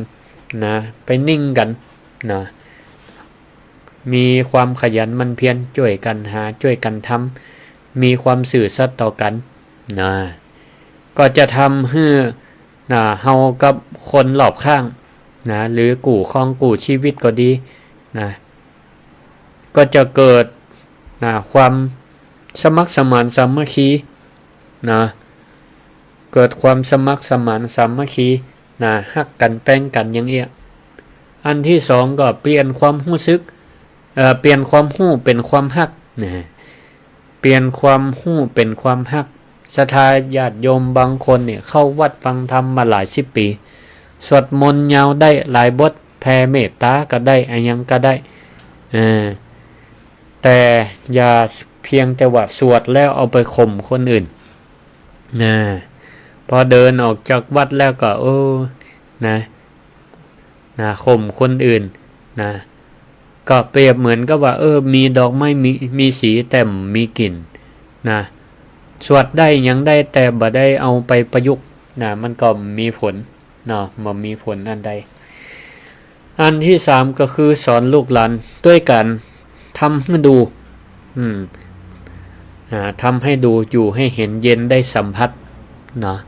นะ ไปนิ่งกั๋น นะ มีความขยันหมั่นเพียร จ้วยกั๋นหา จ้วยกั๋นทำ มีความซื่อสัตย์ต่อกั๋น นะ ก็จะทำหื้อ นะ เฮากับคนรอบข้าง นะ หรือกู้ครองกู้ชีวิตก็ดีนะ ก็จะเกิดนะ ความสมัครสมานสามัคคีนะ เกิดความสมัครสมานสามัคคีนะ ฮักกั๋นแป๋งกั๋นอย่างเอี้ย อันตี้สองก็เปลี่ยนความฮู้สึก เอ่อ เปลี่ยนความฮู้เป๋นความฮักนะ เปลี่ยนความฮู้เป๋นความฮัก ศรัทธาญาติโยมบางคนเนี่ยเข้าวัดฟังธรรมมาหลายสิบปี๋ สวดมนต์ยาวได้หลายบท แผ่เมตต๋าก็ได้ อะหยังก็ได้ เออ แต่อย่าเพียงแต่ว่าสวดแล้วเอาไปข่มคนอื่นนะ พอเดินออกจากวัดแล้วก็ โอ้ นะ นะ ข่มคนอื่นนะ ก็เปรียบเหมือนกับว่า เออ มีดอกไม้ มี มีสีแต่บ่มีกลิ่นนะ สวดได้หยังได้แต่บ่ได้เอาไปประยุกต์นะ มันก็บ่มีผลเนาะ บ่มีผลอันใด อันตี้สามก็คือสอนลูกหลานด้วยก๋านทำหื้อดู อืม อ่า ทำหื้อดู อยู่หื้อเห็น เย็นได้สัมผัสเนาะ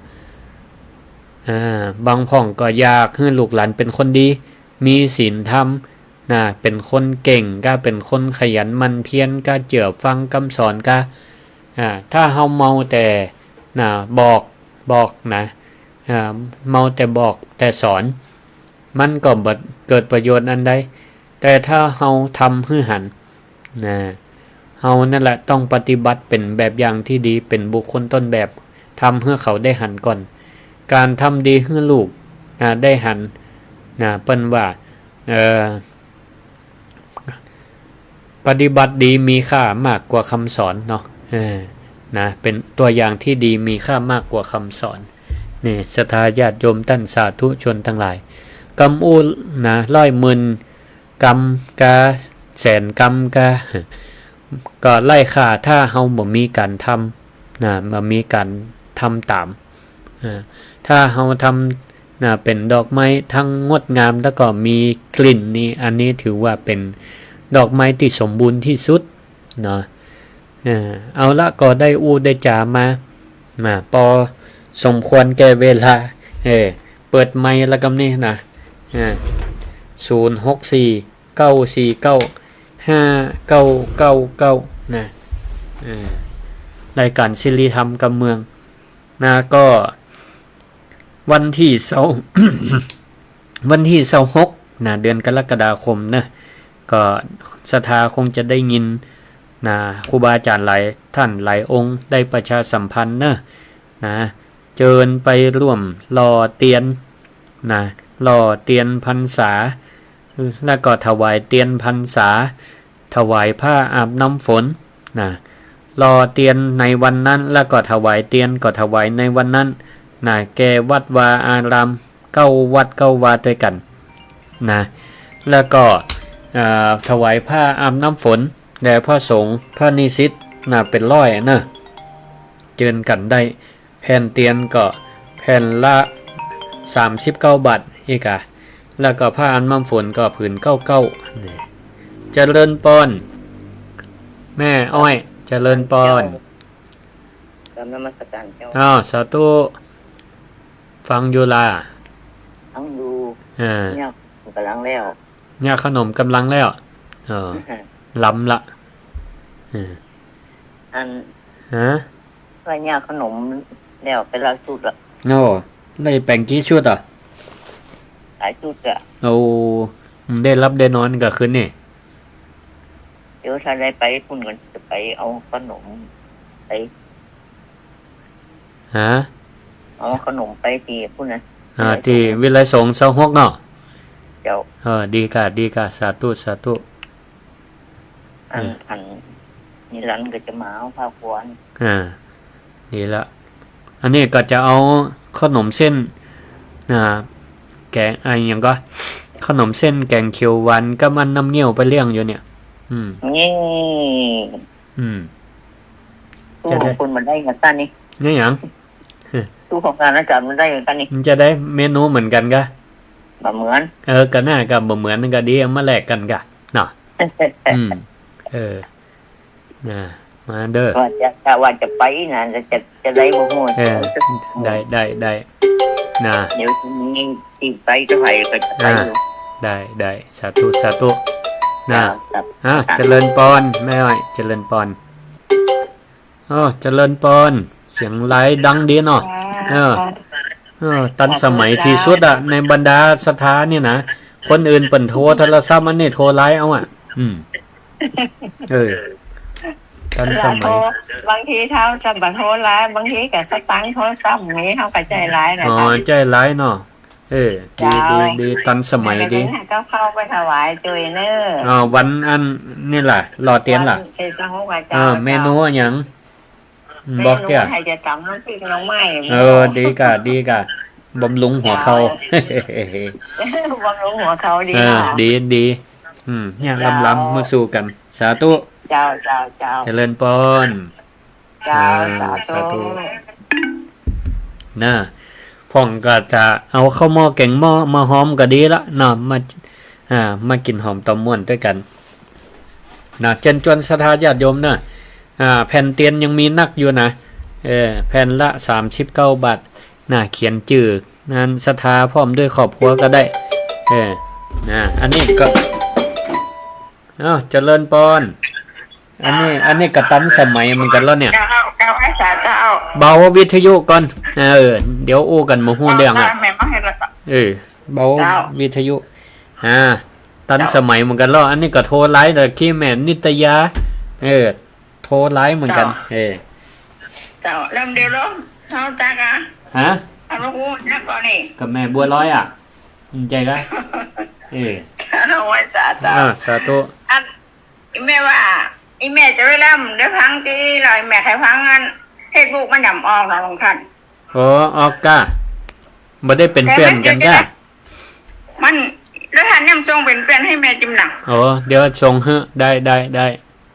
อ่า บางพ่องก็อยากหื้อลูกหลานเป๋นคนดี มีศีลธรรมนะ เป๋นคนเก่งกา เป๋นคนขยันหมั่นเพียรกา เจื้อฟังกำสอนกา อ่า ถ้าเฮาเมาแต่นะ บอก บอกนะ อ่า เมาแต่บอกแต่สอน มันก็บ่เกิดประโยชน์อันใด แต่ถ้าเฮาทำหื้อหันนะ เฮานั่นแหละต้องปฏิบัติเป๋นแบบอย่างตี้ดี เป๋นบุคคลต้นแบบ ทำหื้อเขาได้หันก่อน ก๋านทำดีหื้อลูกนะ ได้หันนะ เปิ้นว่า เอ่อ ปฏิบัติดีมีค่ามากกว่าคำสอนเนาะ เออ นะ เป๋นตัวอย่างตี้ดีมีค่ามากกว่าคำสอน นี่ ศรัทธาญาติโยมต้านสาธุชนตังหลาย กำอู้นะ ร้อยหมื่นกำกา แสนกำกา ก็ไร้ค่าถ้าเฮาบ่มีก๋านทำนะ บ่มีก๋านทำต๋าม อ่า ถ้าเฮาทำนะ เป๋นดอกไม้ทั้งงดงามแล้วก็มีกลิ่นนี่ อันนี้ถือว่าเป๋นดอกไม้ตี้สมบูรณ์ตี้สุดเนาะ เออ เอาละ ก็ได้อู้ได้จ๋ามานะ ปอสมควรแก่เวลา เออ เปิดไมค์แล้วกำนี้นะ อ่า ศูนย์หกสี่ เก้าสี่เก้า ห้าเก้าเก้าเก้า นะ เออ รายก๋านสิริธรรมกำเมืองนะ ก็วันตี้ซาว วันตี้ซาวหกนะ เดือนกรกฎาคมนะ ก็ศรัทธาคงจะได้ยินนะ ครูบาอาจ๋ารย์หลายต้านหลายองค์ได้ประชาสัมพันธ์เนาะ นะ เจิญไปร่วมหล่อเตียนนะ หล่อเตียนพรรษา แล้วก็ถวายเตียนพรรษา ถวายผ้าอาบน้ำฝนนะ หล่อเตียนในวันนั้น แล้วก็ถวายเตียนก็ถวายในวันนั้นนะ แก่วัดวาอาราม เก้าวัดเก้าวาตวยกั๋นนะ แล้วก็ เอ่อ ถวายผ้าอาบน้ำฝนแด่พระสงฆ์พระนิสิตนะ เป๋นร้อยเนาะ เจิญกั๋นได้ แผ่นเตียนก็แผ่นละสามสิบเก้าบาทอีกอะ แล้วก็ผ้าอาบน้ำฝนก็ผืนเก้าเก้า นี่ เจริญปอน แม่อ้อย เจริญปอน กราบนมัสการเจ้า อ้าว สาธุ ฟังอยู่ล่ะ ฟังอยู่ อ่า เนี่ยก๋ำลังแล้ว เนี่ยขนมก๋ำลังแล้ว อ๋อ ล้ำละ เออ อัน ฮะ ว่าเนี่ยขนมแล้วไปหลายชุดละ โอ้ ได้แป๋งกี่ชุดอะ หลายชุดอะ โอ้ ได้หลับได้นอนกลางคืนนี่ เดี๋ยวถ้าได้ไปพุ้นก็จะไปเอาขนมไป ฮะ เอาขนมไปตี้พุ้นนะ อ่า ตี้วิทยาลัยสงฆ์ซาวหกเนาะ เจ้า เออ ดีก่ะ ดีก่ะ สาธุ สาธุ อัน เออ อันนี้หลานก็จะมาเอาผ้าควาน อ่า ดีละ อันนี้ก็จะเอาขนมเส้น อ่า แก๋ง อะหยังก็ ขนมเส้นแก๋งเขียวหวานกับอันน้ำเงี้ยวไปเลี้ยงอยู่เนี่ย อืม นี่ อืม ตู้ของคุณมันได้เงินต้านนี่ เนี่ยหยัง ตู้ของงานอาจารย์มันได้เงินต้านนี่ มันจะได้เมนูเหมือนกั๋นกะ บ่เหมือน เออ ก็น่า ก็บ่เหมือนก็ดี เอามาแลกกั๋นกะ เนาะ อืม เออ นะ มาเด้อ ว่าจะ กะว่าจะไปนะ จะ จะ จะได้บ่ฮู้ เออ ได้ ได้ ได้ นะ เดี๋ยวทีนี้ นี่ ตี้ไปเจ้าใครก็จะไปอยู่ อ่า ได้ ได้ สาธุ สาธุ นะ ครับ อ่า เจริญปอน แม่อ้อย เจริญปอน โอ้ เจริญปอน เสียงไลน์ดังดีเนาะ ค่ะ เออ เออ ตันสมัยตี้สุดอะ ในบรรดาศรัทธานี่นะ คนอื่นเปิ้นโทรโทรศัพท์ อันนี้โทรไลน์เอาอะ อืม เออ ตันสมัย บางทีเฮาจะบ่โทรไลน์ บางทีก็สตางค์โทรศัพท์มี เฮาก็ใจ๊ไลน์นะ อ๋อ ใจ๊ไลน์เนาะ เออ ดี เจ้า ดี ดี ตันสมัยดี เดี๋ยวจะหื้อกับข้าวไปถวายจุยเน่อ อ๋อ วันอันนี่ล่ะ รอเตียนล่ะ วันเสาร์ เออ เจ้า เมนูอะหยัง บอกเตี้ย เมนูไผจะต๋ำน้ำพริกหน่อไม้ เออ ดีก่ะ ดีก่ะ บำรุงหัวเข่า เจ้า บำรุงหัวเข่าดี เออ ค่ะ ดี ดี อืม เนี่ย เจ้า ลำๆ มาสู่กั๋น สาธุ เจ้า เจ้า เจ้า เจริญปอน เจ้า อ่า สาธุ สาธุ นะ พ่องก็จะเอาข้าวหม้อแก๋งหม้อมาหอมก็ดีละเนาะ มา อ่า มากิ๋นหอมตอมม่วนตวยกั๋น นะ เจิญจวนศรัทธาญาติโยมเนาะ อ่า แผ่นเตียนยังมีนักอยู่นะ เออ แผ่นละสามสิบเก้าบาท นะ เขียนจื้อ นะ ศรัทธาพร้อมด้วยครอบครัวก็ได้ เออ นะ อันนี้ก็ เอ้า เจริญปอน อันนี้ อันนี้ก็ตันสมัยเหมือนกั๋นแล้วเนี่ย เจ้า เจ้า ไอ้สาเจ้า เบาวิทยุก่อน เออ เดี๋ยวอู้กั๋นบ่ฮู้เรื่องอะ แม่มาให้ละ เออ เบา เจ้า วิทยุ อ่า ตันสมัยเหมือนกั๋นแล้ว อันนี้ก็โทรไลน์ ตะกี้แม่นิตยา เออ โทรไลน์เหมือนกั๋น เจ้า เออ เจ้า ลำเดียวลง เฮาจักอะ ฮะ เอาลูกอู้จักก่อนนี่ กับแม่บัวลอยอะ ใจ้กะ เออ เจ้า ไอ้สาเจ้า อ่า สาธุ อัน อีแม่ว่า อีแม่จะไปลำ ได้ฟังตี้ แล้วอีแม่ใค่ฟังอัน เฟซบุ๊กมันย่ำออกเนาะหลวงท่าน อ๋อ ออกก้า บ่ได้เป๋นเปื้อนกั๋นก้า มัน แล้วท่านยังส่งเป๋นเปื้อนให้แม่จิมหนัง อ๋อ เดี๋ยวส่งหื้อ ได้ ได้ ได้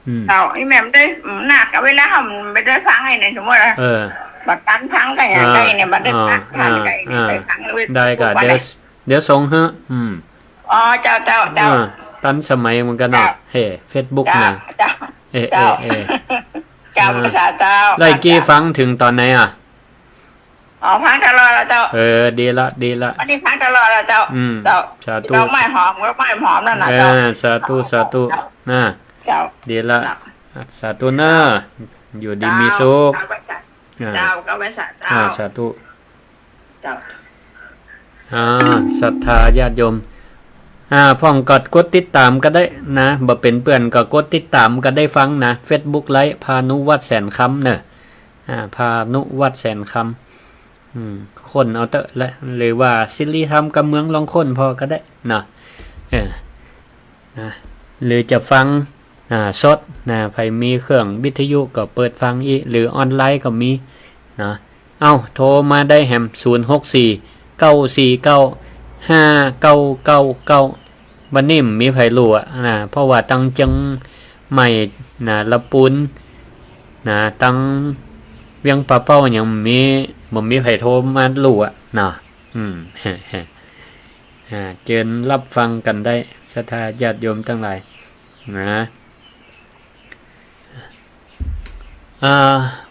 อืม เจ้า อีแม่บ่ได้ อืม นัก เวลาเฮาบ่ได้ฟังไอ้นี่ สมมุติว่า เออ บ่ตันฟังก็อย่าง อ่า ใดเนี่ย บ่ได้ฟัง อ่า ทันก็ อ่า ได้ฟังเลย ได้ก้า ทุกวัน เดี๋ยว เลย เดี๋ยวส่งหื้อ อืม อ๋อ เจ้า เจ้า เจ้า อ่า ตันสมัยเหมือนกั๋นเนาะ เจ้า เฮ้ เฟซบุ๊ก เจ้า นะ เจ้า เออ เจ้า เออ เออ เจ้า อ่า ภาษาเจ้า แล้วกี้ฟังเถิงต๋อนไหนอะ อ๋อ ฟังตลอดละเจ้า เออ ดีละ ดีละ อันนี้ฟังตลอดละเจ้า อืม เจ้า สาธุ ดอกไม้หอม ดอกไม้หอมนั่นน่ะ เออ เจ้า สาธุ สาธุ เจ้า นะ เจ้า ดีละ เจ้า สาธุเน่อ อยู่ดีมีสุข เจ้า เจ้า อ่า เจ้า เจ้า อ่า สาธุ เจ้า อ่า ศรัทธาญาติโยม อ่า พ่องก็กดติดต๋ามก็ได้นะ บ่เป๋นเปื้อนก็กดติดต๋ามก็ได้ฟังนะ เฟซบุ๊กไลฟ์ พานุวัฒน์ แสนคำ เน่อ อ่า พานุวัฒน์ แสนคำ อืม ค้นเอาเต๊อะ และ หรือว่าสิริธรรมกำเมือง ลองค้นผ่อก็ได้เนาะ เออ นะ หรือจะฟัง อ่า สดนะ ใผมีเครื่องวิทยุก็เปิดฟังอี้ หรือออนไลน์ก็มีนะ เอ้า โทรมาได้แหม ศูนย์หกสี่ เก้าสี่เก้า ห้าเก้าเก้าเก้า วันนี้บ่มีใผลู่อะนะ เพราะว่าตังเจียงใหม่นะ ละปูนนะ ตังเวียงป่าเป้ายังบ่มี บ่มีใผโทรมาลู่อะนะ อืม อ่า เจิญรับฟังกั๋นได้ ศรัทธาญาติโยมตังหลาย นะ อ่า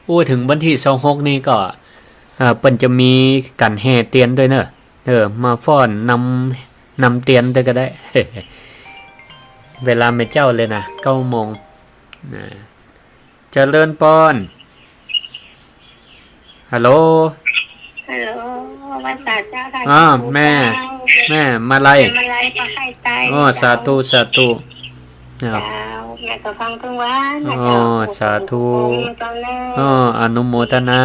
อู้เถิงวันตี้ซาวหกนี่ก็ อ่า เปิ้นจะมีก๋านแห่เตียนตวยเน่อ เออ มาฟ้อนนำ นำเตียนตวยก็ได้ เวลาแม่เจ้าเลยนะ เก้าโมง นะ เจริญปอน ฮัลโหล ฮัลโหล ไหว้สาเจ้า อ่า แม่ เจ้า แม่มาลัย แม่มาลัย ปากใต้ อ๋อ เจ้า สาธุ สาธุ อ้าว เจ้า แม่ก็ฟังตึงวันนะ อ๋อ เจ้า สาธุ เจ้าเน่อ อ๋อ อนุโมทนา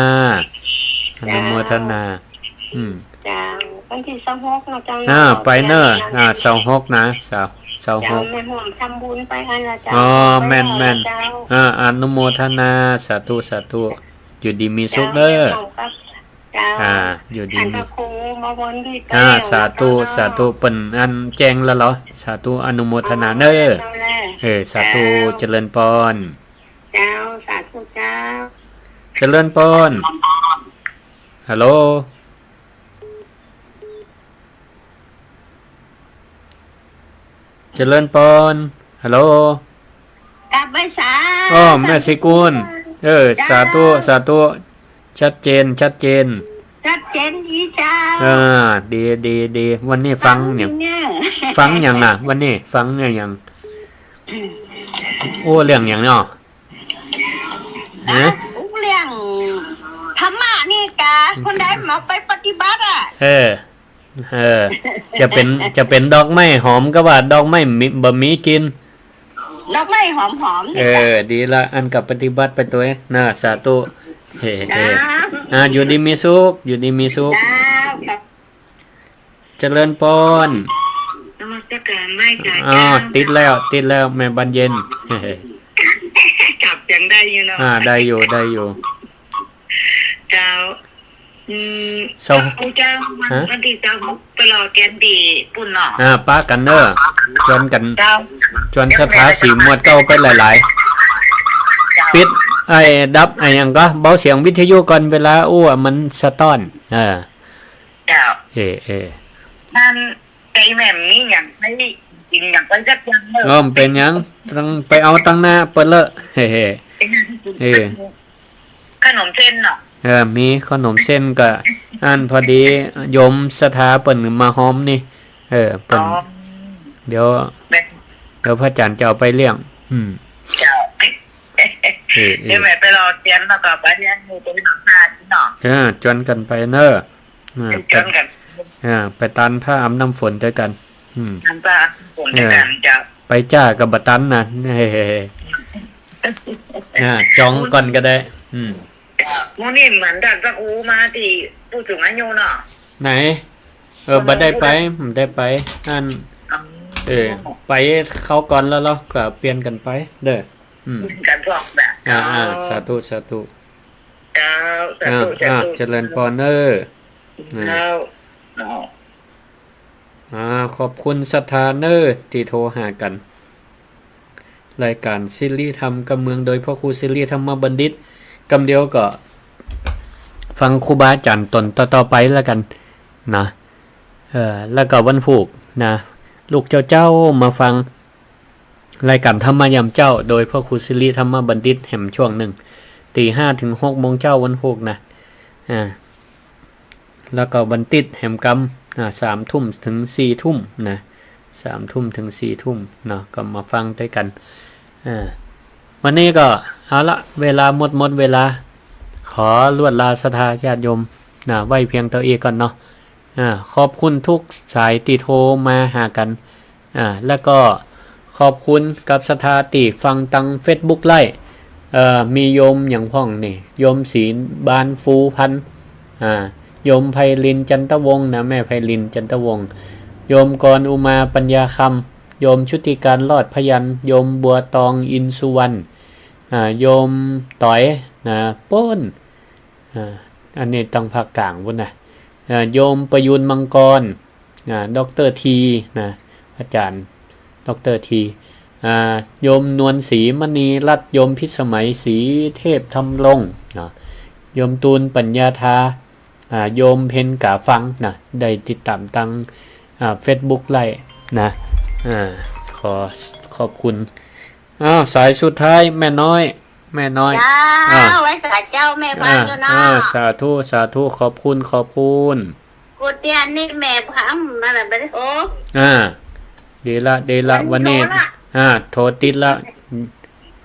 อนุโมทนา เจ้า อืม เจ้า วันตี้ซาวหกเนาะเจ้าเนาะ อ่า ไปเน่อ เจ้า อ่า ซาวหกนะ ซาว ซาวหก เจ้า แม่ฮ่วมทำบุญไปหั้นละเจ้า อ๋อ ไป แม่น แม่น เจ้า อ่า อนุโมทนา สาธุ สาธุ อยู่ดีมีสุขเน่อ เจ้า แม่ฮ่วมกับ เจ้า อ่า อยู่ดี ขัน มี พระครูมาวนด้วย อ่า เจ้า สาธุ เจ้า สาธุ เปิ้นอันแจ้งแล้วเหรอ สาธุ อนุโมทนาเน่อ เจ้าแล เออ สาธุ เจ้า เจริญปอน เจ้า สาธุเจ้า เจริญปอน ฮัลโหล เจริญปอน ฮัลโหล กลับไปสา อ้อ แม่ศรีกุล เออ เจ้า สาธุ สาธุ ชัดเจน ชัดเจน ชัดเจ เจ๋นดีเจ้า เออ ดี ดี ดี วันนี้ฟังหยัง ฟังหยังเนี่ย ฟังหยังอ่ะ วันนี้ฟังหยัง โอ้ เรื่องหยังเนาะ ฮะ เรื่องธรรมะนี่กา คนใดมาไปปฏิบัติอ่ะ เออ เออ จะเป๋น จะเป๋นดอกไม้หอมก็ว่าดอกไม้มี บ่มีกลิ่น ดอกไม้หอมๆ นี่ เออ จ้ะ ดีละ อันก็ปฏิบัติไปตวยนะ สาธุ เฮ้ เฮ้ จ้า อ่า อยู่ดีมีสุข อยู่ดีมีสุข จ้า เจริญปอน นมัสการไหว้สา อ๋อ เจ้า ติดแล้ว ติดแล้ว แม่บานเย็น จับยังได้อยู่เนาะ อ่า ได้อยู่ ได้อยู่ เจ้า อืม เศร้า เจ้า ฮะ วันตี้เศร้าไปรอเตียนตี้ปู๊นเนาะ อ่า ปะกั๋นเน้อ จวนกั๋น เจ้า จวนศรัทธาสี่หมวดเก้าไปหลายๆ เจ้า ปิด ไอ้ ดับ ไอ้หยังก็ เบาเสียงวิทยุก่อน เวลาอู้อะมันสะต้อน เออ เจ้า เออ เออ นั่น ไก่แม่มีหยังไปกิ๋นหยังไปสักอย่างเน้อ เออ เป๋นหยัง ต้องไปเอาตังหน้าเปิ้นเลอะ เฮ้ เฮ้ เฮ้ เออ ขนมเส้นเนาะ เออ มีขนมเส้นก็ อันพอดีโยมศรัทธาเปิ้นมาฮอมนี่ เออ เปิ้น อ๋อ เดี๋ยว แม่ เดี๋ยวพระอาจารย์จะเอาไปเลี้ยง อืม เจ้า เออ เออ เดี๋ยวแม่ไปรอเตียนแล้วก็ไปเลี้ยงหมู่ไปหาข้าที่เนาะ เออ จวนกั๋นไปเน้อ อ่า จวนกั๋น อ่า ไปตานพระอาบน้ำฝนตวยกั๋น อืม ตานพระอาบน้ำฝนตวยกั๋น เออ เจ้า ไปจ้าก็บ่ตันนะ เฮ้ อ่า จองก่อนก็ได้ อืม เจ้า มื้อนี้เหมือนท่านพระครูมาตี้ผู้สูงอายุเนาะ ไหน เออ บ่ได้ไป บ่ได้ไป อัน อ๋อ เออ ไปคราวก่อนแล้วเฮาก็เปลี่ยนกั๋นไปเน้อ อืม กั๋นพร้อมแบบ อ่า อ่า อ๋อ สาธุ สาธุ เจ้า สาธุ อ่า สาธุ อ่า เจริญปอนเน้อ เจ้า เนาะ อ่า ขอบคุณศรัทธาเน้อตี้โทรหากั๋น รายการสิริธรรมกำเมือง โดยพระครูสิริธรรมบัณฑิต กำเดียวก็ฟังครูบาอาจ๋ารย์ต๋นต่อๆ ไปแล้วกั๋นนะ เออ แล้วก็วันพูกนะ ลุกเจ๊าๆ มาฟัง รายการธรรมะยามเจ๊า โดยพระครูสิริธรรมบัณฑิตแหมช่วงนึ่ง ตีห้าเถิงหกโมงเจ๊าวันพูกนะ อ่า แล้วก็วันติ๊ดแหมกำ อ่า สามทุ่มเถิงสี่ทุ่มนะ สามทุ่มเถิงสี่ทุ่มเนาะ ก็มาฟังตวยกั๋น อ่า วันนี้ก็เอาละ เวลาหมด หมดเวลา ขอลวดลาศรัทธาญาติโยมนะ ไว้เพียงเต้าอี้ก่อนเนาะ อ่า ขอบคุณทุกสายตี้โทรมาหากั๋น อ่า แล้วก็ขอบคุณกับศรัทธาตี้ฟังตางเฟซบุ๊กไลฟ์ เอ่อ มีโยมหยังพ่องนี่ โยมศรีบานฟูพันธุ์ อ่า โยมไพลินจันทวงศ์นะ แม่ไพลินจันทวงศ์ โยมกรอุมาปัญญาคำ โยมชุติการรอดพยัญชนะ โยมบัวตองอินสุวรรณ อ่า โยมต๋อยนะ ปู๊น อ่า อันนี้ตางภาคกลางปู๊นนะ อ่า โยมประยูรมังกร อ่า ด็อกเตอร์ทีนะ อาจ๋ารย์ด็อกเตอร์ที อ่า โยมนวลศรีมณีรัตน์ โยมพิสมัยศรีเทพธำรงเนาะ โยมตูนปัญญาธา อ่า โยมเพ็ญกาฟังนะ ได้ติดต๋ามตาง อ่า เฟซบุ๊กไลฟ์นะ อ่า ขอขอบคุณ อ้าว สายสุดท้าย แม่น้อย แม่น้อย เจ้า อ่า ไว้สาเจ้า แม่ฟังอยู่เนาะ อ่า สาธุ สาธุ ขอบคุณ ขอบคุณ กูเตียนนี่แม่ฟังนั่นแหละ บ่ได้ โอ้ อ่า ดีละ ดีละ วันนี้ โทรละ อ่า โทรติดละ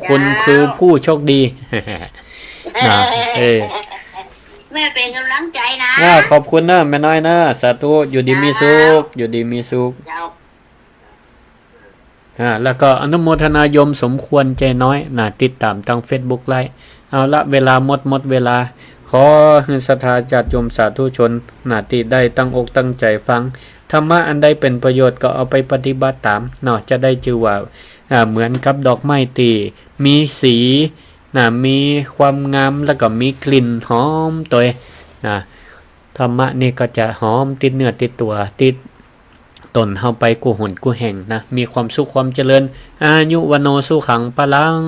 คุณคือผู้โชคดี นะ เออ แม่เป๋นก๋ำลังใจ๋นะ อ่า ขอบคุณเน้อ แม่น้อยเน้อ สาธุ อยู่ดีมีสุข เจ้า อยู่ดีมีสุข เจ้า อ่า แล้วก็อนุโมทนาโยมสมควรใจน้อยนะ ติดต๋ามตางเฟซบุ๊กไลฟ์ เอาละ เวลาหมด หมดเวลา ขอหื้อศรัทธาญาติโยมสาธุชนนะ ตี้ได้ตั้งอกตั้งใจ๋ฟังธรรมะอันใดเป๋นประโยชน์ก็เอาไปปฏิบัติต๋ามเนาะ จะได้จื้อว่า อ่า เหมือนกับดอกไม้ตี้มีสีนะ มีความงาม แล้วก็มีกลิ่นหอมตวยนะ ธรรมะนี่ก็จะหอมติดเนื้อติดตั๋ว ติด ต๋นเฮาไปกู้หนกู้แห่งนะ มีความสุขความเจริญ อายุ วัณโณ สุขัง พลัง